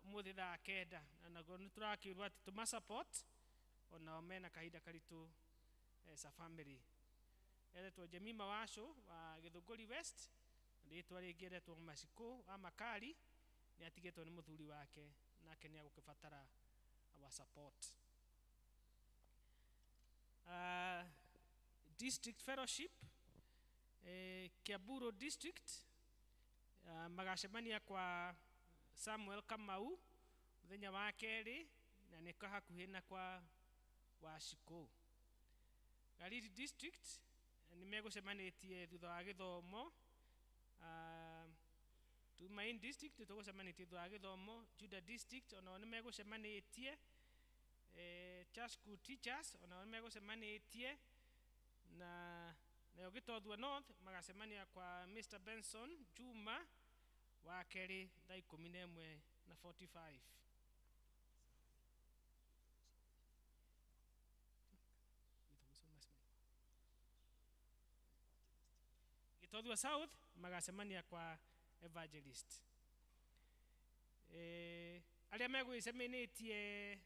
Speaker 10: ũmũthĩ thaa 9 na naguo nĩ tũrakĩrwo atĩ tũma support onao mena kahinda karitũ as a family. Eretwo Jemima Wacu wa Githunguri West, rĩtwa rĩngĩ eretwo Macikũ wa Makari, nĩ atigĩtwo nĩ mũthuri wake, nake nĩ agũkĩbatara our support. District Fellowship, Kiamburu District, magacemania kwa Samuel Kamau mũthenya wa kerĩ, na nĩ hakuhĩ na kwa Wacikũ. Galili District nĩ megũcemanĩtie thutha wa gĩthomo. Tumaini District nĩ tũgũcemanĩtie thutha wa gĩthomo. Juda District onao nĩ megũcemanĩtie. Church School Teachers onao nĩ megũcemanĩtie. Na nayo Gĩtothua North magacemania kwa Mr. Benson Juma wa kerĩ thaa 11 na 45. Gĩtothua South magacemania kwa Evangelist. Arĩa megũgĩcemanĩtie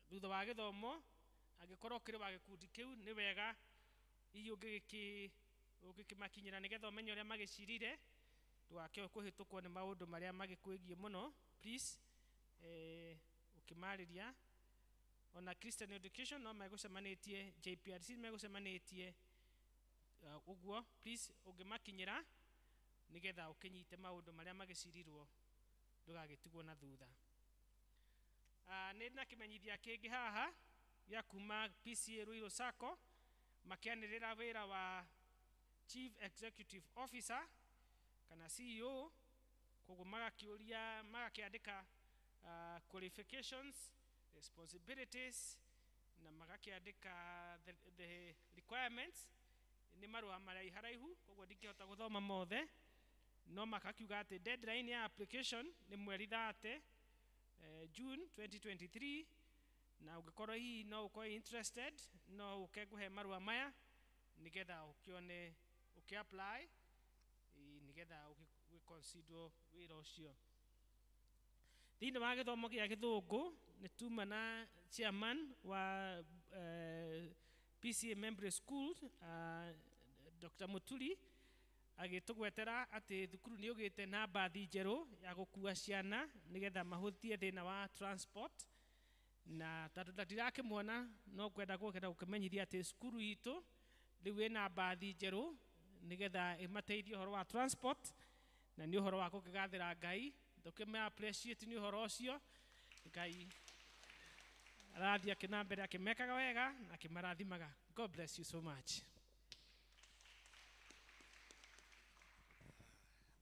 Speaker 10: thutha wa gĩthomo, angĩkorwo ũkĩrĩ wa gĩkundi kĩu nĩ wega hihi ũngĩkĩmakinyĩra nĩgetha ũmenye ũrĩa magĩcirire, ndũgakĩoe kũhĩtũkwo nĩ maũndũ marĩa magĩkwĩgiĩ mũno. Please, ũkĩmarĩria. Ona Christian Education no megũcemanĩtie, JPRC megũcemanĩtie, ũguo please ũngĩmakinyĩra nĩgetha ũkĩnyite maũndũ marĩa magĩcirirwo, ndũgagĩtigwo na thutha. Nĩ na kĩmenyithia kĩngĩ haha gĩa kuma PCA Ruiru Sacco, makĩanĩrĩra wĩra wa Chief Executive Officer kana CEO. Koguo magakĩũria, magakĩandĩka qualifications, responsibilities, na magakĩandĩka the requirements. Nĩ marũa maraiharaihu, koguo ndingĩhota gũthoma mothe, no makakiuga atĩ deadline ya application nĩ mweri 30 June 2023, na ũngĩkorwo hihi no ũkorwo interested, no ũke ngũhe marũa maya nĩgetha ũkĩone ũkĩ apply, nĩgetha ũgĩconsider wĩra ũcio. Thĩinĩ wa gĩthomo gĩa gĩthũngũ nĩ tuma na chairman wa PCA Membre School, Dr. Muturi, agĩtũgwetera atĩ thukuru nĩ ũgĩte na mbathi njerũ ya gũkua ciana nĩgetha mahũthie thĩna wa transport. Na tondũ ndirakĩmuona, no ngwenda gũkenda gũkĩmenyithia atĩ cukuru itũ rĩu ĩna mbathi njerũ nĩgetha ĩmateithie ũhoro wa transport, na nĩ ũhoro wa gũkĩgathĩra Ngai, tũkĩme appreciate nĩ ũhoro ũcio. Ngai arathiĩ akĩna mbere akĩmekaga wega na akĩmarathimaga. God bless you so much.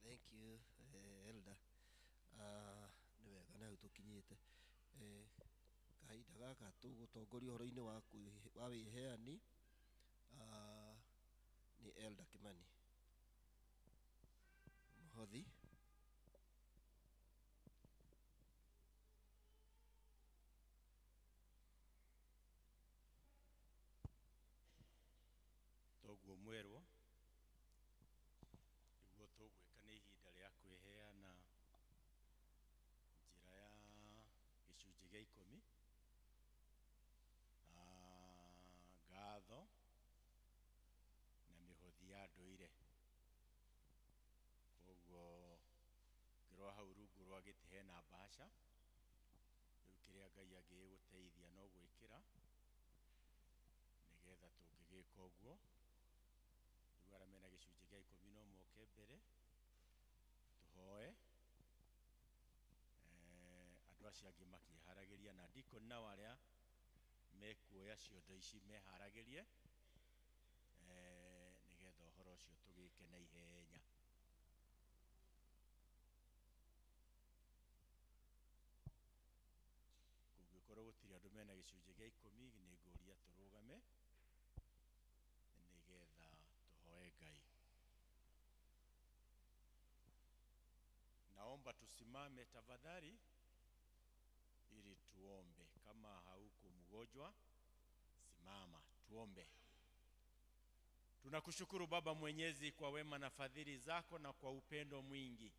Speaker 1: Thank you, Elder. Nĩ wega na hau tũkinyĩte. Kahinda gaka tũgũtongoria ũhoro-inĩ wa wĩheani, nĩ Elder Kimani Mũhothi.
Speaker 11: Toguo mwerwo nĩguo tũgwĩka nĩ ihinda rĩa kwĩheana njĩra ya gĩcunjĩ gĩa 10, ngatho na mĩhothi ya ndũire. Koguo ngĩrora hau rungu rwa gĩtĩ hena mbaca, rĩu kĩrĩa Ngai angĩgũteithia no gwĩkĩra nĩgetha tũngĩgĩka ũguo. Rĩu arĩa mena gĩcunjĩ gĩa 10 no moke mbere tũhoe, andũ acio angĩ makĩharagĩria, na deacon nao arĩa mekuoya ciondo ici meharagĩrie, nĩgetha ũhoro ũcio tũgĩke na ihenya. Kũngĩkorwo gũtirĩ andũ mena gĩcunjĩ gĩa 10, nĩ ngũria tũrũgame nĩgetha tũhoe Ngai. Naomba tusimame tafadhali ili tuombe. Kama hauko mgonjwa, simama tuombe. Tunakushukuru Baba Mwenyezi kwa wema na fadhili zako na kwa upendo mwingi.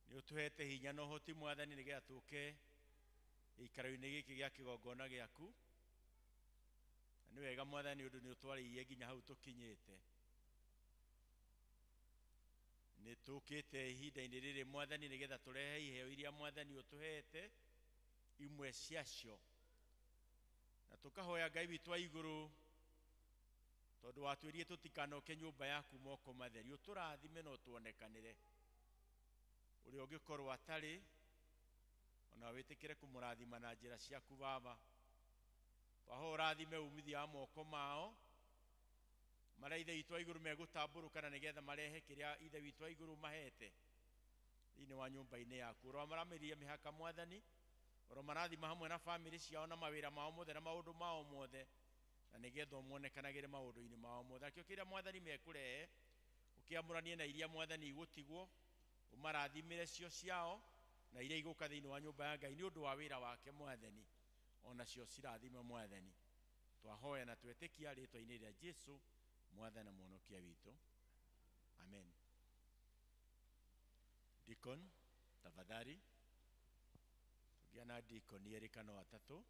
Speaker 11: Nĩ ũtũhete hinya na ũhoti Mwathani nĩgetha tũke gĩikaro-inĩ gĩkĩ gĩa kĩgongona gĩaku. Na nĩ wega Mwathani ũndũ nĩ ũtwarĩirie nginya hau tũkinyĩte. Nĩ tũkĩte ihinda-inĩ rĩrĩ Mwathani nĩgetha tũrehe iheo iria Mwathani ũtũhete imwe ciacio. Na tũkahoya Ngai witũ wa igũrũ tondũ watwĩrire tũtikanoke nyũmba yaku moko matheri, ũtũrathime na ũtuonekanĩre. Ũrĩa ũngĩkorwo atarĩ ona wĩtĩkĩre kũmũrathima na njĩra ciaku Baba. Twahoya ũrathime umithio wa moko mao marĩa Ithe witũ wa igũrũ megũtambũrũka na nĩgetha marehe kĩrĩa Ithe witũ wa igũrũ mahete thĩinĩ wa nyũmba-inĩ yaku. Ũromaramĩria mĩhaka Mwathani, ũromarathima hamwe na bamĩrĩ ciao na mawĩra mao mothe na maũndũ mao mothe, na nĩgetha ũmonekanagĩre maũndũ-inĩ mao mothe. Nakĩo kĩrĩa Mwathani mekũrehe ũkĩamũranie na iria Mwathani igũtigwo, ũmarathimĩre cio ciao na iria igũka thĩinĩ wa nyũmba ya Ngai nĩ ũndũ wa wĩra wake Mwathani, onacio cirathime Mwathani. Twahoya na twetĩkia rĩtwa-inĩ rĩa Jesu Mwathani na Mũhonokia witũ, amen. Deacon, tafadhali tũngĩa na deacon erĩ kana atatũ,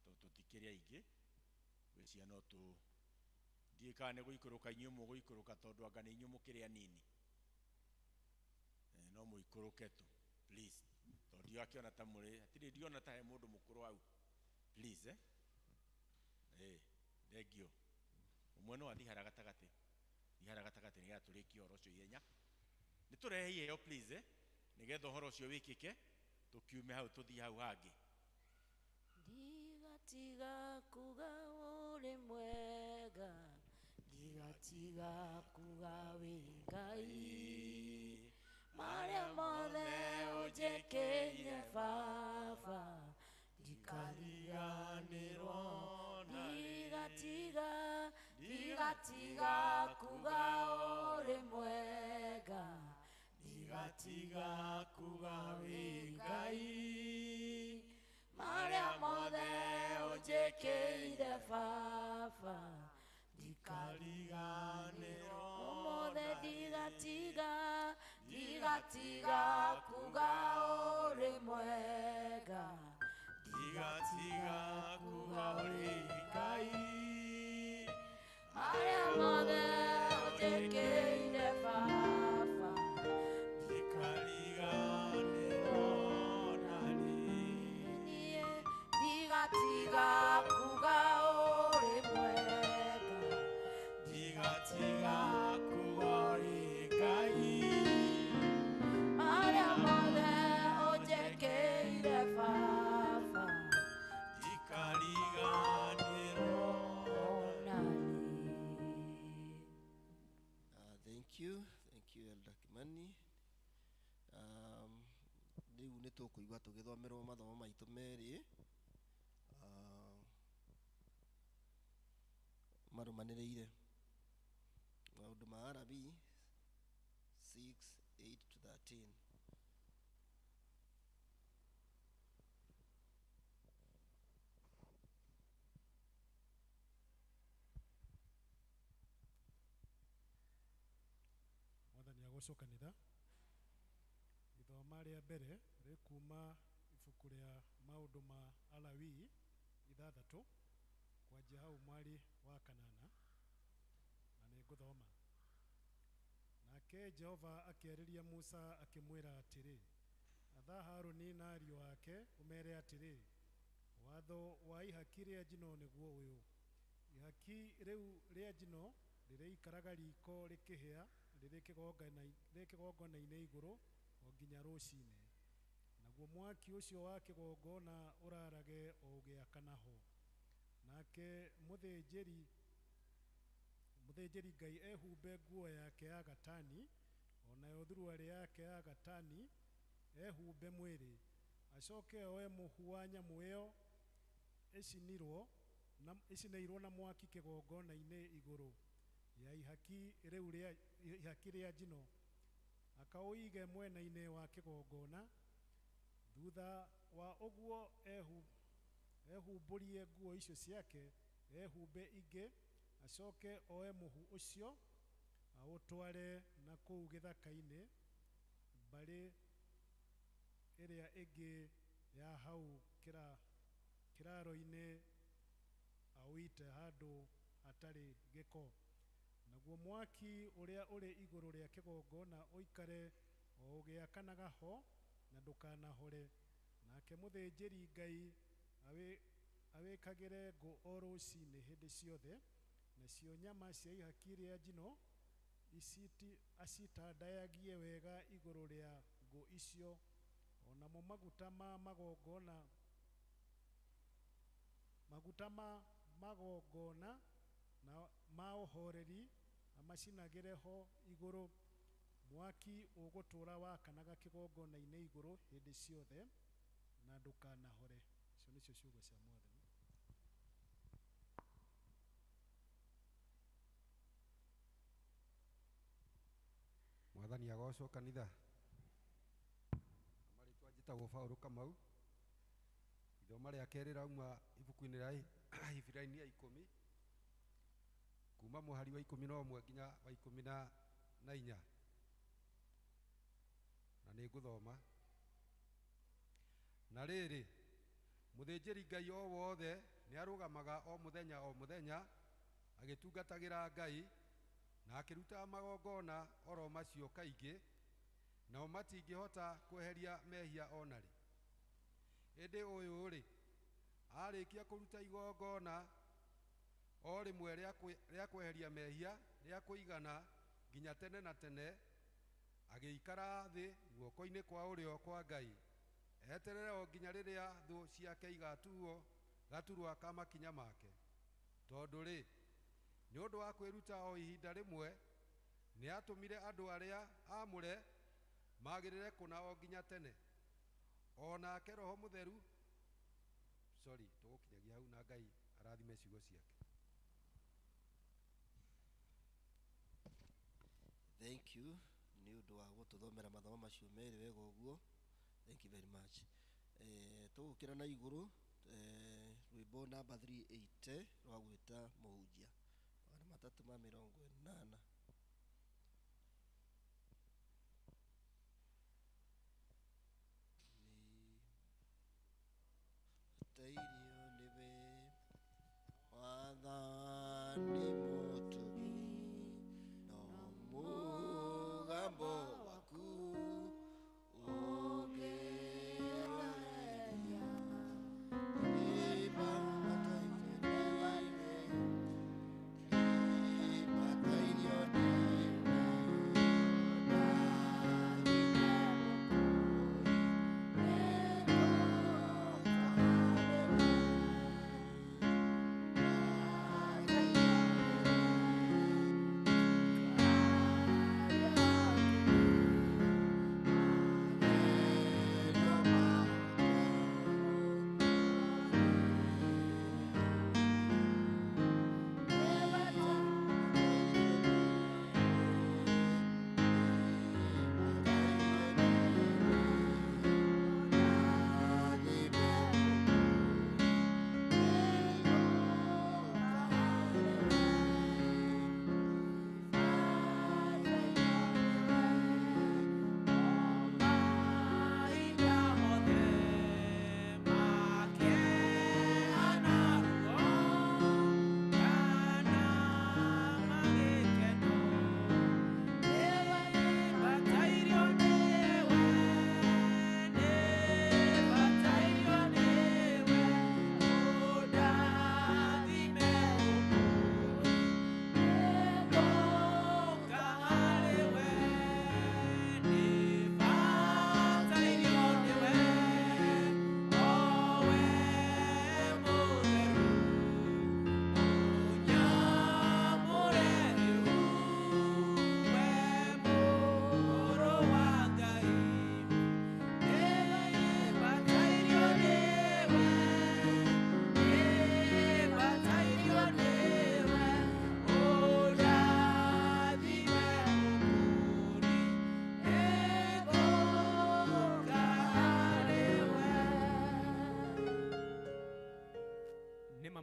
Speaker 11: tondũ tũtikĩrĩ aingĩ, gwĩciria no tũ ndiũĩ kana nĩ gũikũrũka inyuĩ mũgũikũrũka tondũ anga nĩ inyuĩ mũkĩrĩ anini. No mũikũrũke tu please, tondũ ndirakĩona ta mũrĩ, hatirĩ ndiona ta he mũndũ mũkũrũ hau, please Thank you. Ũmwe no athiĩ harĩa gatagatĩ, thiĩ harĩa gatagatĩ nĩgetha tũrĩkie ũhoro ũcio ihenya. Nĩ tũrehe iheo please nĩgetha ũhoro ũcio wĩkĩke, tũkiume hau tũthiĩ hau hangĩ.
Speaker 3: Ndigatiga kuga ũrĩ mwega, ndigatiga kuga wĩ Ngai, marĩa mothe ũnjĩkĩire Baba, ndikariganĩrwo. Ndigatiga, ndigatiga kuga ũrĩ mwega, ndigatiga kuga wĩ Ngai, marĩa mothe ũnjĩkĩire Baba, ndikariganĩrwo. Ũmũthĩ ndigatiga, ndigatiga kuga ũrĩ mwega,
Speaker 11: ndigatiga kuga ũrĩ Ngai,
Speaker 3: marĩa mothe ũnjĩkĩire Baba,
Speaker 11: ndikariganĩrwo na rĩ.
Speaker 3: Niĩ ndigatiga kuga ũrĩ mwega,
Speaker 11: ndigatiga kuga ũrĩ Ngai,
Speaker 3: marĩa mothe ũnjĩkĩire Baba,
Speaker 11: ndikariganĩrwo
Speaker 3: na rĩ.
Speaker 1: Thank you, thank you Elder Kimani. Rĩu nĩ tũkũigua tũgĩthomerwo mathomo maitũ merĩ marũmanĩrĩire, maũndũ ma Arabii 6 8 to 13.
Speaker 12: Mwathani agocwo kanitha. Ithoma rĩa mbere rĩkuma ibuku rĩa maũndũ ma Alawii 6 kwanjia hau mwari wa 8, na nĩ ngũthoma. Nake Jehova akĩarĩria Musa akĩmwĩra atĩrĩ, atha Harũni na ariũ ake ũmere atĩrĩ, watho wa ihaki rĩa njino nĩguo ũyũ, ihaki rĩu rĩa njino rĩrĩikaraga riko rĩkĩhĩa rĩrĩ kĩgongona-inĩ igũrũ o nginya rũcinĩ, naguo mwaki ũcio wa kĩgongona ũrarage o ũgĩakana ho. Nake mũthĩnjĩri Ngai ehumbe nguo yake ya gatani, o nayo thuruarĩ yake ya gatani ehumbe mwĩrĩ, acoke oe mũhu wa nyamũ ĩyo ĩcinĩirwo na mwaki kĩgongona-inĩ igũrũ ya ihaki rĩu rĩa ihaki rĩa njino, akaũige mwena-inĩ wa kĩgongona. Thutha wa ũguo ehumbũrie nguo icio ciake, ehumbe ingĩ, acoke oe mũhu ũcio aũtware na kũu gĩthaka-inĩ mbarĩ ĩrĩa ĩngĩ ya hau kĩraaro-inĩ Aũite handũ hatarĩ gĩko. Naguo mwaki ũrĩa ũrĩ igũrũ rĩa kĩgongona ũikare o ũgĩakanaga ho na ndũkanahore. Nake mũthĩnjĩri Ngai awĩkagĩre ngũ o rũcinĩ hĩndĩ ciothe, nacio nyama cia ihaki rĩa njino acitandayagie wega igũrũ rĩa ngũ icio, o namo maguta ma magongona na ma ũhoreri amacinagĩre ho igũrũ. Mwaki ũgũtũũra wakanaga kĩgongona-inĩ igũrũ hĩndĩ ciothe na ndũkanahore. Icio nĩcio ciugo cia Mwathani.
Speaker 13: Mwathani agocwo kanitha. Marĩtwa njĩtagwo Paũlũ Kamau. Ithoma rĩa kerĩ rauma ibuku-inĩ rĩa Ahibirania 10 kuma mũhari wa 11 nginya wa 14, na nĩ ngũthoma. Na rĩrĩ, mũthĩnjĩri Ngai o wothe nĩarũgamaga o mũthenya o mũthenya agĩtungatagĩra Ngai na akĩrutaga magongona oro macio kaingĩ, nao matingĩhota kweheria mehia ona rĩ. Ĩndĩ ũyũ-rĩ, arĩkia kũruta igongona o rĩmwe rĩa kweheria mehia rĩa kũigana nginya tene na tene, agĩikara thĩ guoko-inĩ kwa ũrĩo kwa Ngai, eterere o nginya rĩrĩa thũ ciake igatuo gaturwa ka makinya make. Tondũ rĩ, nĩ ũndũ wa kwĩruta o ihinda rĩmwe, nĩatũmire andũ arĩa aamũre magĩrĩre kũna o nginya tene. O nake Roho Mũtheru, sorry, tũgũkinyagia hau na Ngai arathime ciugo ciake.
Speaker 1: Thank you nĩ ũndũ wa gũtũthomera mathomo macio merĩ wega ũguo. Thank you very much. Tũgũkĩra na igũrũ rwĩmbo namba 380 rwa gwĩta mũhunjia 380. Nĩ bataire nĩwe Mwathani mũtugi, no mũgambo waku ũngĩroreria. Nĩ bataire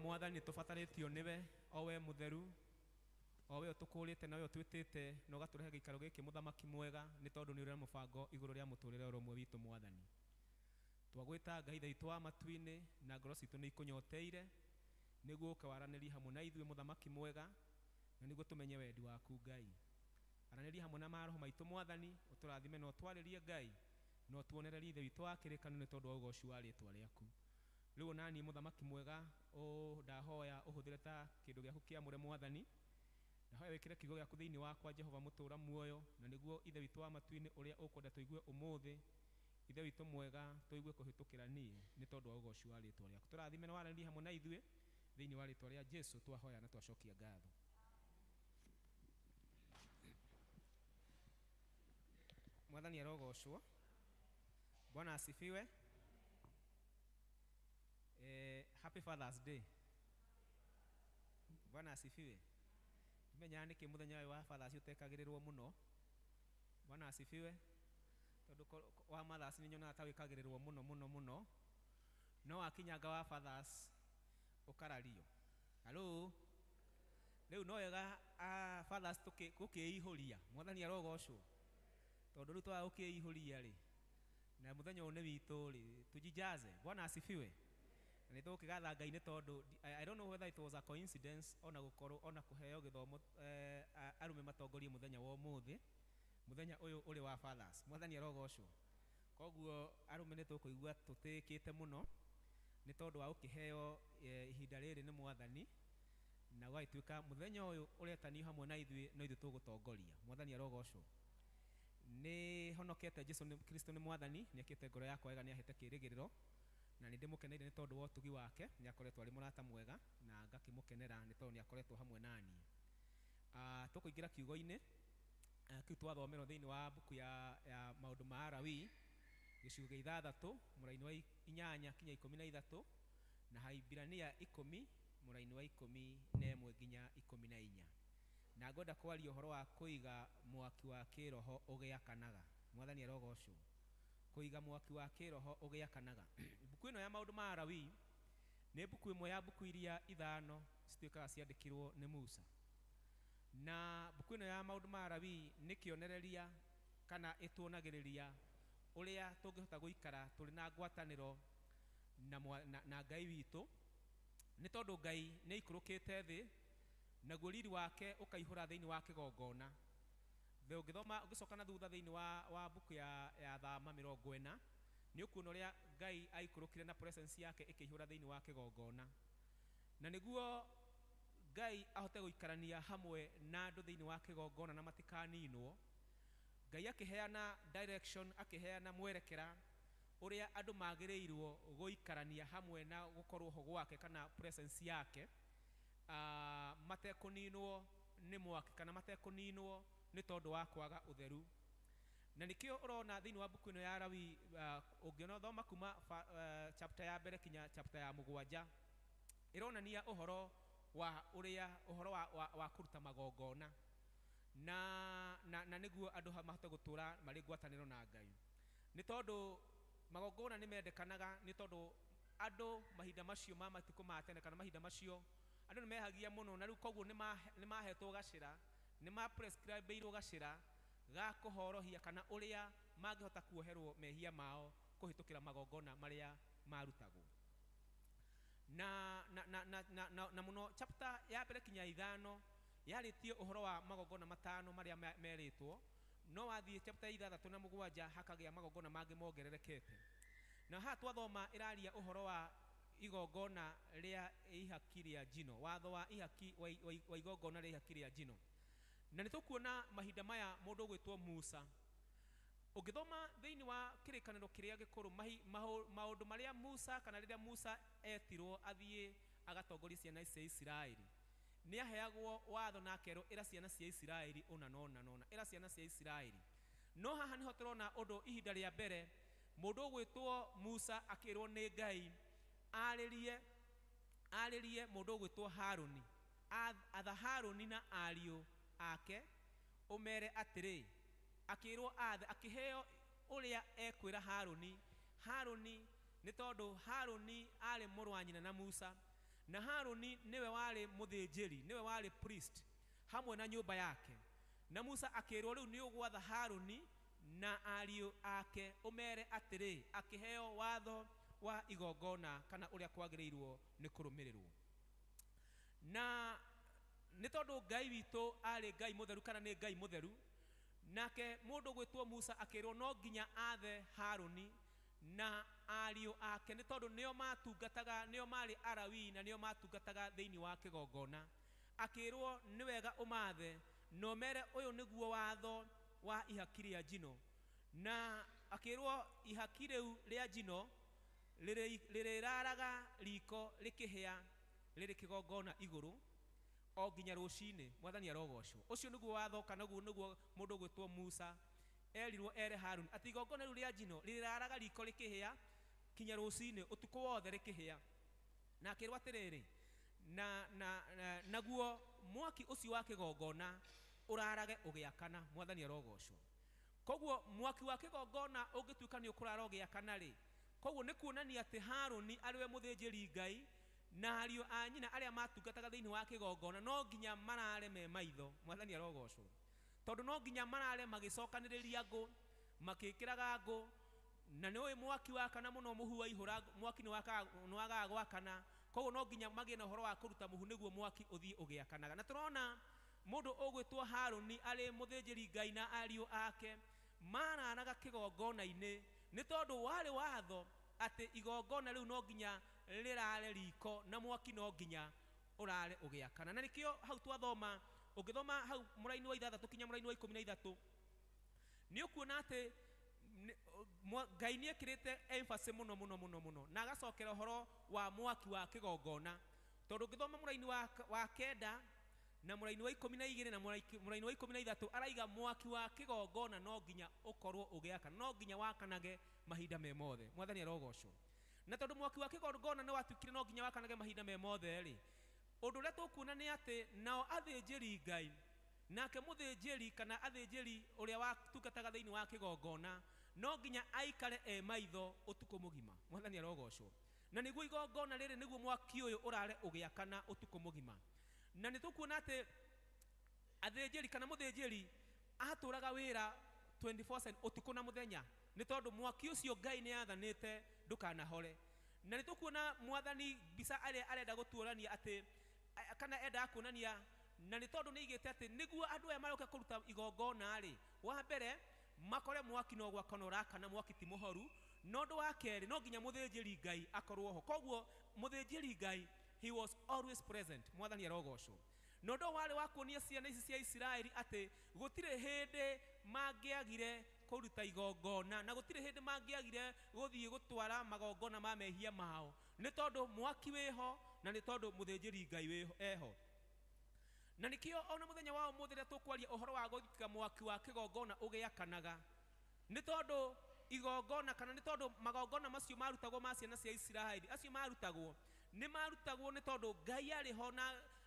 Speaker 5: Mwathani tũbatarĩtio nĩwe o we mũtheru, o we ũtũkũrĩte na we ũtwĩtĩte na ũgatũrehe gĩikaro gĩkĩ mũthamaki mwega, nĩ tondũ nĩ ũrĩ na mũbango igũrũ rĩa mũtũrĩre ũrũmwe witũ Mwathani. Twagwĩta Ngai Ithe witũ wa matu-inĩ, na ngoro citũ nĩ ikũnyoteire, Nĩguo ũke waranĩrie hamwe na ithuĩ mũthamaki mwega, na nĩguo tũmenye wendi waku Ngai. Aranĩria hamwe na maroho maitũ mwathani, ũtũrathime na ũtwarĩrie Ngai, na ũtuonererie ithe witũ wa kĩrĩkanĩro nĩ tondũ wa ũgoci wa rĩtwa rĩaku. Rĩu ona niĩ mũthamaki mwega, ndahoya ũhũthĩre ta kĩndũ gĩaku kĩamũre mwathani. Ndahoya wĩkĩre kiugo gĩaku thĩinĩ wakwa Jehova mũtũũra muoyo, na nĩguo ithe witũ wa matu-inĩ ũrĩa ũkwenda tũigue ũmũthĩ, ithe witũ mwega tũigue kũhĩtũkĩra niĩ nĩ tondũ wa ũgoci wa rĩtwa rĩaku. Tũrathime na waranĩrie hamwe na ithuĩ thĩinĩ wa rĩtwa rĩa Jesu twahoya na twacokia ngatho. Mwathani arogocwo. Bwana asifiwe. Happy Father's Day. Bwana asifiwe. Ndimenyaga nĩkĩ mũthenya ũyũ wa Fathers ũtekagĩrĩrwo mũno. Bwana asifiwe. Tondũ wa Mothers nĩ nyonaga ta wĩkagĩrĩrwo mũno mũno mũno, no wakinyanga wa Fathers ũkarario. Hello. Rĩu no wega Fathers gũkĩihũria. Mwathani arogocwo. Tondũ rĩu twaga gũkĩihũria rĩ, na mũthenya ũyũ nĩ witũ rĩ, tujijaze. Bwana asifiwe. Na nĩ tũgũkĩgatha Ngai nĩ tondũ I don't know whether it was a coincidence ona gũkorwo ona kũheo gĩthomo arũme matongorie mũthenya wa ũmũthĩ, mũthenya ũyũ ũrĩ wa Fathers. Mwathani arogocwo. Koguo arũme nĩ tũkũigua tũtĩĩkĩte mũno nĩ tondũ wa gũkĩheo ihinda rĩrĩ nĩ mwathani, na gũgagĩtuĩka mũthenya ũyũ ũretanio hamwe na ithuĩ no ithuĩ tũgũtongoria. Mwathani arogocwo. Nĩ honokete Jesu Kristo nĩ mwathani, nĩ ekĩte ngoro yakwa wega, nĩ ahete kĩĩrĩgĩrĩro, na nĩ ndĩmũkeneire nĩ tondũ wa ũtugi wake. Nĩ akoretwo arĩ mũrata mwega na ngakĩmũkenera nĩ tondũ nĩ akoretwo hamwe na niĩ. Tũkũingĩra kiugo-inĩ kĩu twathomerwo thĩinĩ wa mbuku ya maũndũ ma Alawii gĩcigo gĩa 6 mũraini wa 8 kinya 13, na Haibrania 10 mũraini wa 11 nginya 14. Na ngwenda kwaria ũhoro wa kũiga mwaki wa kĩroho ũgĩakanaga. Mwathani arogocwo. Kũiga mwaki wa kĩroho ũgĩakanaga. Mbuku ĩno ya maũndũ ma Alawii nĩ mbuku ĩmwe ya mbuku iria 5 cituĩkaga ciandĩkirwo nĩ Musa. Na mbuku ĩno ya maũndũ ma Alawii nĩ kĩonereria kana ĩtuonagĩrĩria ũrĩa tũngĩhota gũikara tũrĩ na ngwatanĩro na Ngai witũ, nĩ tondũ Ngai nĩ aikũrũkĩte thĩ naguo riri wake ũkaihũra thĩinĩ wa kĩgongona. Thĩ ũngĩthoma ũngĩcoka na thutha thĩinĩ wa mbuku ya Thama 40 nĩ ũkuona ũrĩa Ngai aikũrũkire na presence yake ĩkĩihũra thĩinĩ wa kĩgongona, na nĩguo Ngai ahote gũikarania hamwe na andũ thĩinĩ wa kĩgongona na matikaninwo. Ngai akĩheana direction, akĩheana mwerekera ũrĩa andũ magĩrĩirwo gũikarania hamwe na gũkorwo ho gwake kana presence yake, matekũninwo nĩ mwaki kana matekũninwo nĩ tondũ wa kwaga ũtheru. Na nĩkĩo ũrona thĩinĩ wa mbuku ĩno ya Alawii, ũngĩona thoma kuma chapter ya mbere kinya chapter ya 7, ĩronania ũhoro wa ũrĩa ũhoro wa kũruta magongona na nĩguo andũ mahote gũtũra marĩ ngwatanĩro na Ngai. Nĩ tondũ magongona nĩ mendekanaga, nĩ tondũ andũ mahinda macio ma matukũ ma tene kana mahinda macio andũ nĩ mehagia mũno, na rĩu koguo nĩ mahetwo gacĩra, nĩ ma prescribe-irwo gacĩra ga kũhorohia kana ũrĩa mangĩhota kuoherwo mehia mao kũhĩtũkĩra magongona marĩa marutagwo. Na mũno chapter ya mbere kinya 5 yarĩtie ũhoro wa magongona 5 marĩa merĩtwo, no wathiĩ chapter 6 na 7 hakagĩa magongona mangĩ mongererekete. Na haha twathoma ĩraria ũhoro wa igongona rĩa ihaki rĩa njino, watho wa ihaki wa igongona rĩa ihaki rĩa njino. Na nĩ tũkuona mahinda maya mũndũ ũgwĩtwo Musa. Ũngĩthoma thĩinĩ wa kĩrĩkanĩro kĩrĩa gĩkũrũ, maũndũ marĩa Musa kana rĩrĩa Musa etirwo athiĩ agatongorie ciana cia Isiraeli, nĩ aheagwo watho na akerwo ĩra ciana cia Isiraeli ũna na ũna na ũna, ĩra ciana cia Isiraeli. No haha nĩho tũrona ũndũ ihinda rĩa mbere mũndũ ũgwĩtwo Musa akĩrwo nĩ Ngai arĩrie mũndũ ũgwĩtwo Harũni, atha Harũni na ariũ ake ũmere atĩrĩ, akĩrwo athe, akĩheo ũrĩa ekwĩra Harũni. Harũni nĩ tondũ Harũni arĩ mũrũ wa nyina na Musa, na Harũni nĩwe warĩ mũthĩnjĩri, nĩwe warĩ priest hamwe na nyũmba yake. Na Musa akĩrwo rĩu nĩ ũgwatha Harũni na ariũ ake ũmere atĩrĩ, akĩheo watho wa igongona kana ũrĩa kwagĩrĩirwo nĩ kũrũmĩrĩrwo.
Speaker 14: Na nĩ tondũ Ngai witũ arĩ Ngai mũtheru kana nĩ Ngai mũtheru, nake mũndũ gwĩtwo Musa akĩrwo no nginya athe Harũni na ariũ ake, nĩ tondũ nĩo matungataga, nĩo marĩ Alawii na nĩo matungataga thĩinĩ wa kĩgongona. Akĩrwo nĩ wega ũmathe na ũmere ũyũ nĩguo watho wa ihaki rĩa njino. Na akĩrwo ihaki rĩu rĩa njino rĩrĩraraga riko rĩkĩhĩa rĩrĩ kĩgongona igũrũ o nginya rũcinĩ. Mwathani arogocwo. Ũcio nĩguo watho kana ũguo nĩguo mũndũ gwĩtwo Musa erirwo ere Haruni atĩ igongona rĩu rĩa njino rĩrĩraraga riko rĩkĩhĩa kinya rũcinĩ, ũtukũ wothe rĩkĩhĩa. Na akĩrwo atĩrĩrĩ, na naguo mwaki ũcio wa kĩgongona ũrarage ũgĩakana. Mwathani arogocwo. Koguo mwaki wa kĩgongona ũngĩtuĩka nĩ ũkũrara ũgĩakana rĩ, koguo nĩ kuonania atĩ Haruni arĩ we mũthĩnjĩri Ngai na ariũ a nyina arĩa matungataga thĩinĩ wa kĩgongona no nginya marare me maitho. Mwathani arogocwo. Tondũ no nginya marare magĩcokanĩrĩria ngũ, makĩĩkĩraga ngũ, na nĩ ũĩ mwaki wakana mũno mũhu waihũra mwaki nĩ wagaga gwakana. Koguo no nginya magĩe na ũhoro wa kũruta mũhu nĩguo mwaki ũthiĩ ũgĩakanaga. Na tũrona mũndũ ũgwĩtwo Haruni arĩ mũthĩnjĩri Ngai na ariũ ake mararaga kĩgongona-inĩ, nĩ tondũ warĩ watho atĩ igongona rĩu no nginya rĩrare riko na mwaki no nginya ũrare ũgĩakana. Na nĩkĩo hau twathoma, ũngĩthoma hau mũraini wa 6 kinya mũraini wa 13, nĩ ũkuona atĩ Ngai nĩ ekĩrĩte emphasis mũno mũno mũno mũno, na agacokera ũhoro wa mwaki wa kĩgongona. Tondũ ũngĩthoma mũraini wa 9 na mũraini wa 12 na mũraini wa 13, araiga mwaki wa kĩgongona no nginya ũkorwo ũgĩakana, no nginya wakanage mahinda me mothe. Mwathani arogocwo. Na tondũ mwaki wa kĩgongona nĩ watuĩkire no nginya wakanage mahinda me mothe rĩ, ũndũ ũrĩa tũkuona nĩ atĩ nao athĩnjĩri Ngai, nake mũthĩnjĩri kana athĩnjĩri ũrĩa watungataga thĩinĩ wa kĩgongona no nginya aikare e maitho ũtukũ mũgima. Mwathani arogocwo. Na nĩguo igongona rĩrĩ nĩguo mwaki ũyũ ũrare ũgĩakana ũtukũ mũgima. Na nĩ tũkuona atĩ athĩnjĩri kana mũthĩnjĩri atũraga wĩra 24/7 ũtukũ na mũthenya, nĩ tondũ mwaki ũcio Ngai nĩ athanĩte ndũkanahore. Na nĩ tũkuona mwathani mbica arĩa arenda gũtuonania atĩ kana endaga kuonania, na nĩ tondũ nĩ aigĩte atĩ nĩguo andũ aya maroke kũruta igongona rĩ, wa mbere makore mwaki no gwakana ũrakana, mwaki ti mũhoru. Na ũndũ wa kerĩ no nginya mũthĩnjĩri Ngai akorwo ho. Koguo mũthĩnjĩri Ngai he was always present. Mwathani arogocwo. Na ũndũ warĩ wa kuonia ciana ici cia Isiraeli atĩ gũtirĩ hĩndĩ mangĩagire kũruta igongona, na gũtirĩ hĩndĩ mangĩagire gũthiĩ gũtwara magongona ma mehia mao, nĩ tondũ mwaki wĩho na nĩ tondũ mũthĩnjĩri Ngai wĩho eho. Na nĩkĩo ona mũthenya wa ũmũthĩ rĩrĩa tũkwaria ũhoro wa gũthika mwaki wa kĩgongona ũgĩakanaga, nĩ tondũ igongona kana nĩ tondũ magongona macio marutagwo ma ciana cia Isiraeli, acio marutagwo nĩ marutagwo nĩ tondũ Ngai arĩ ho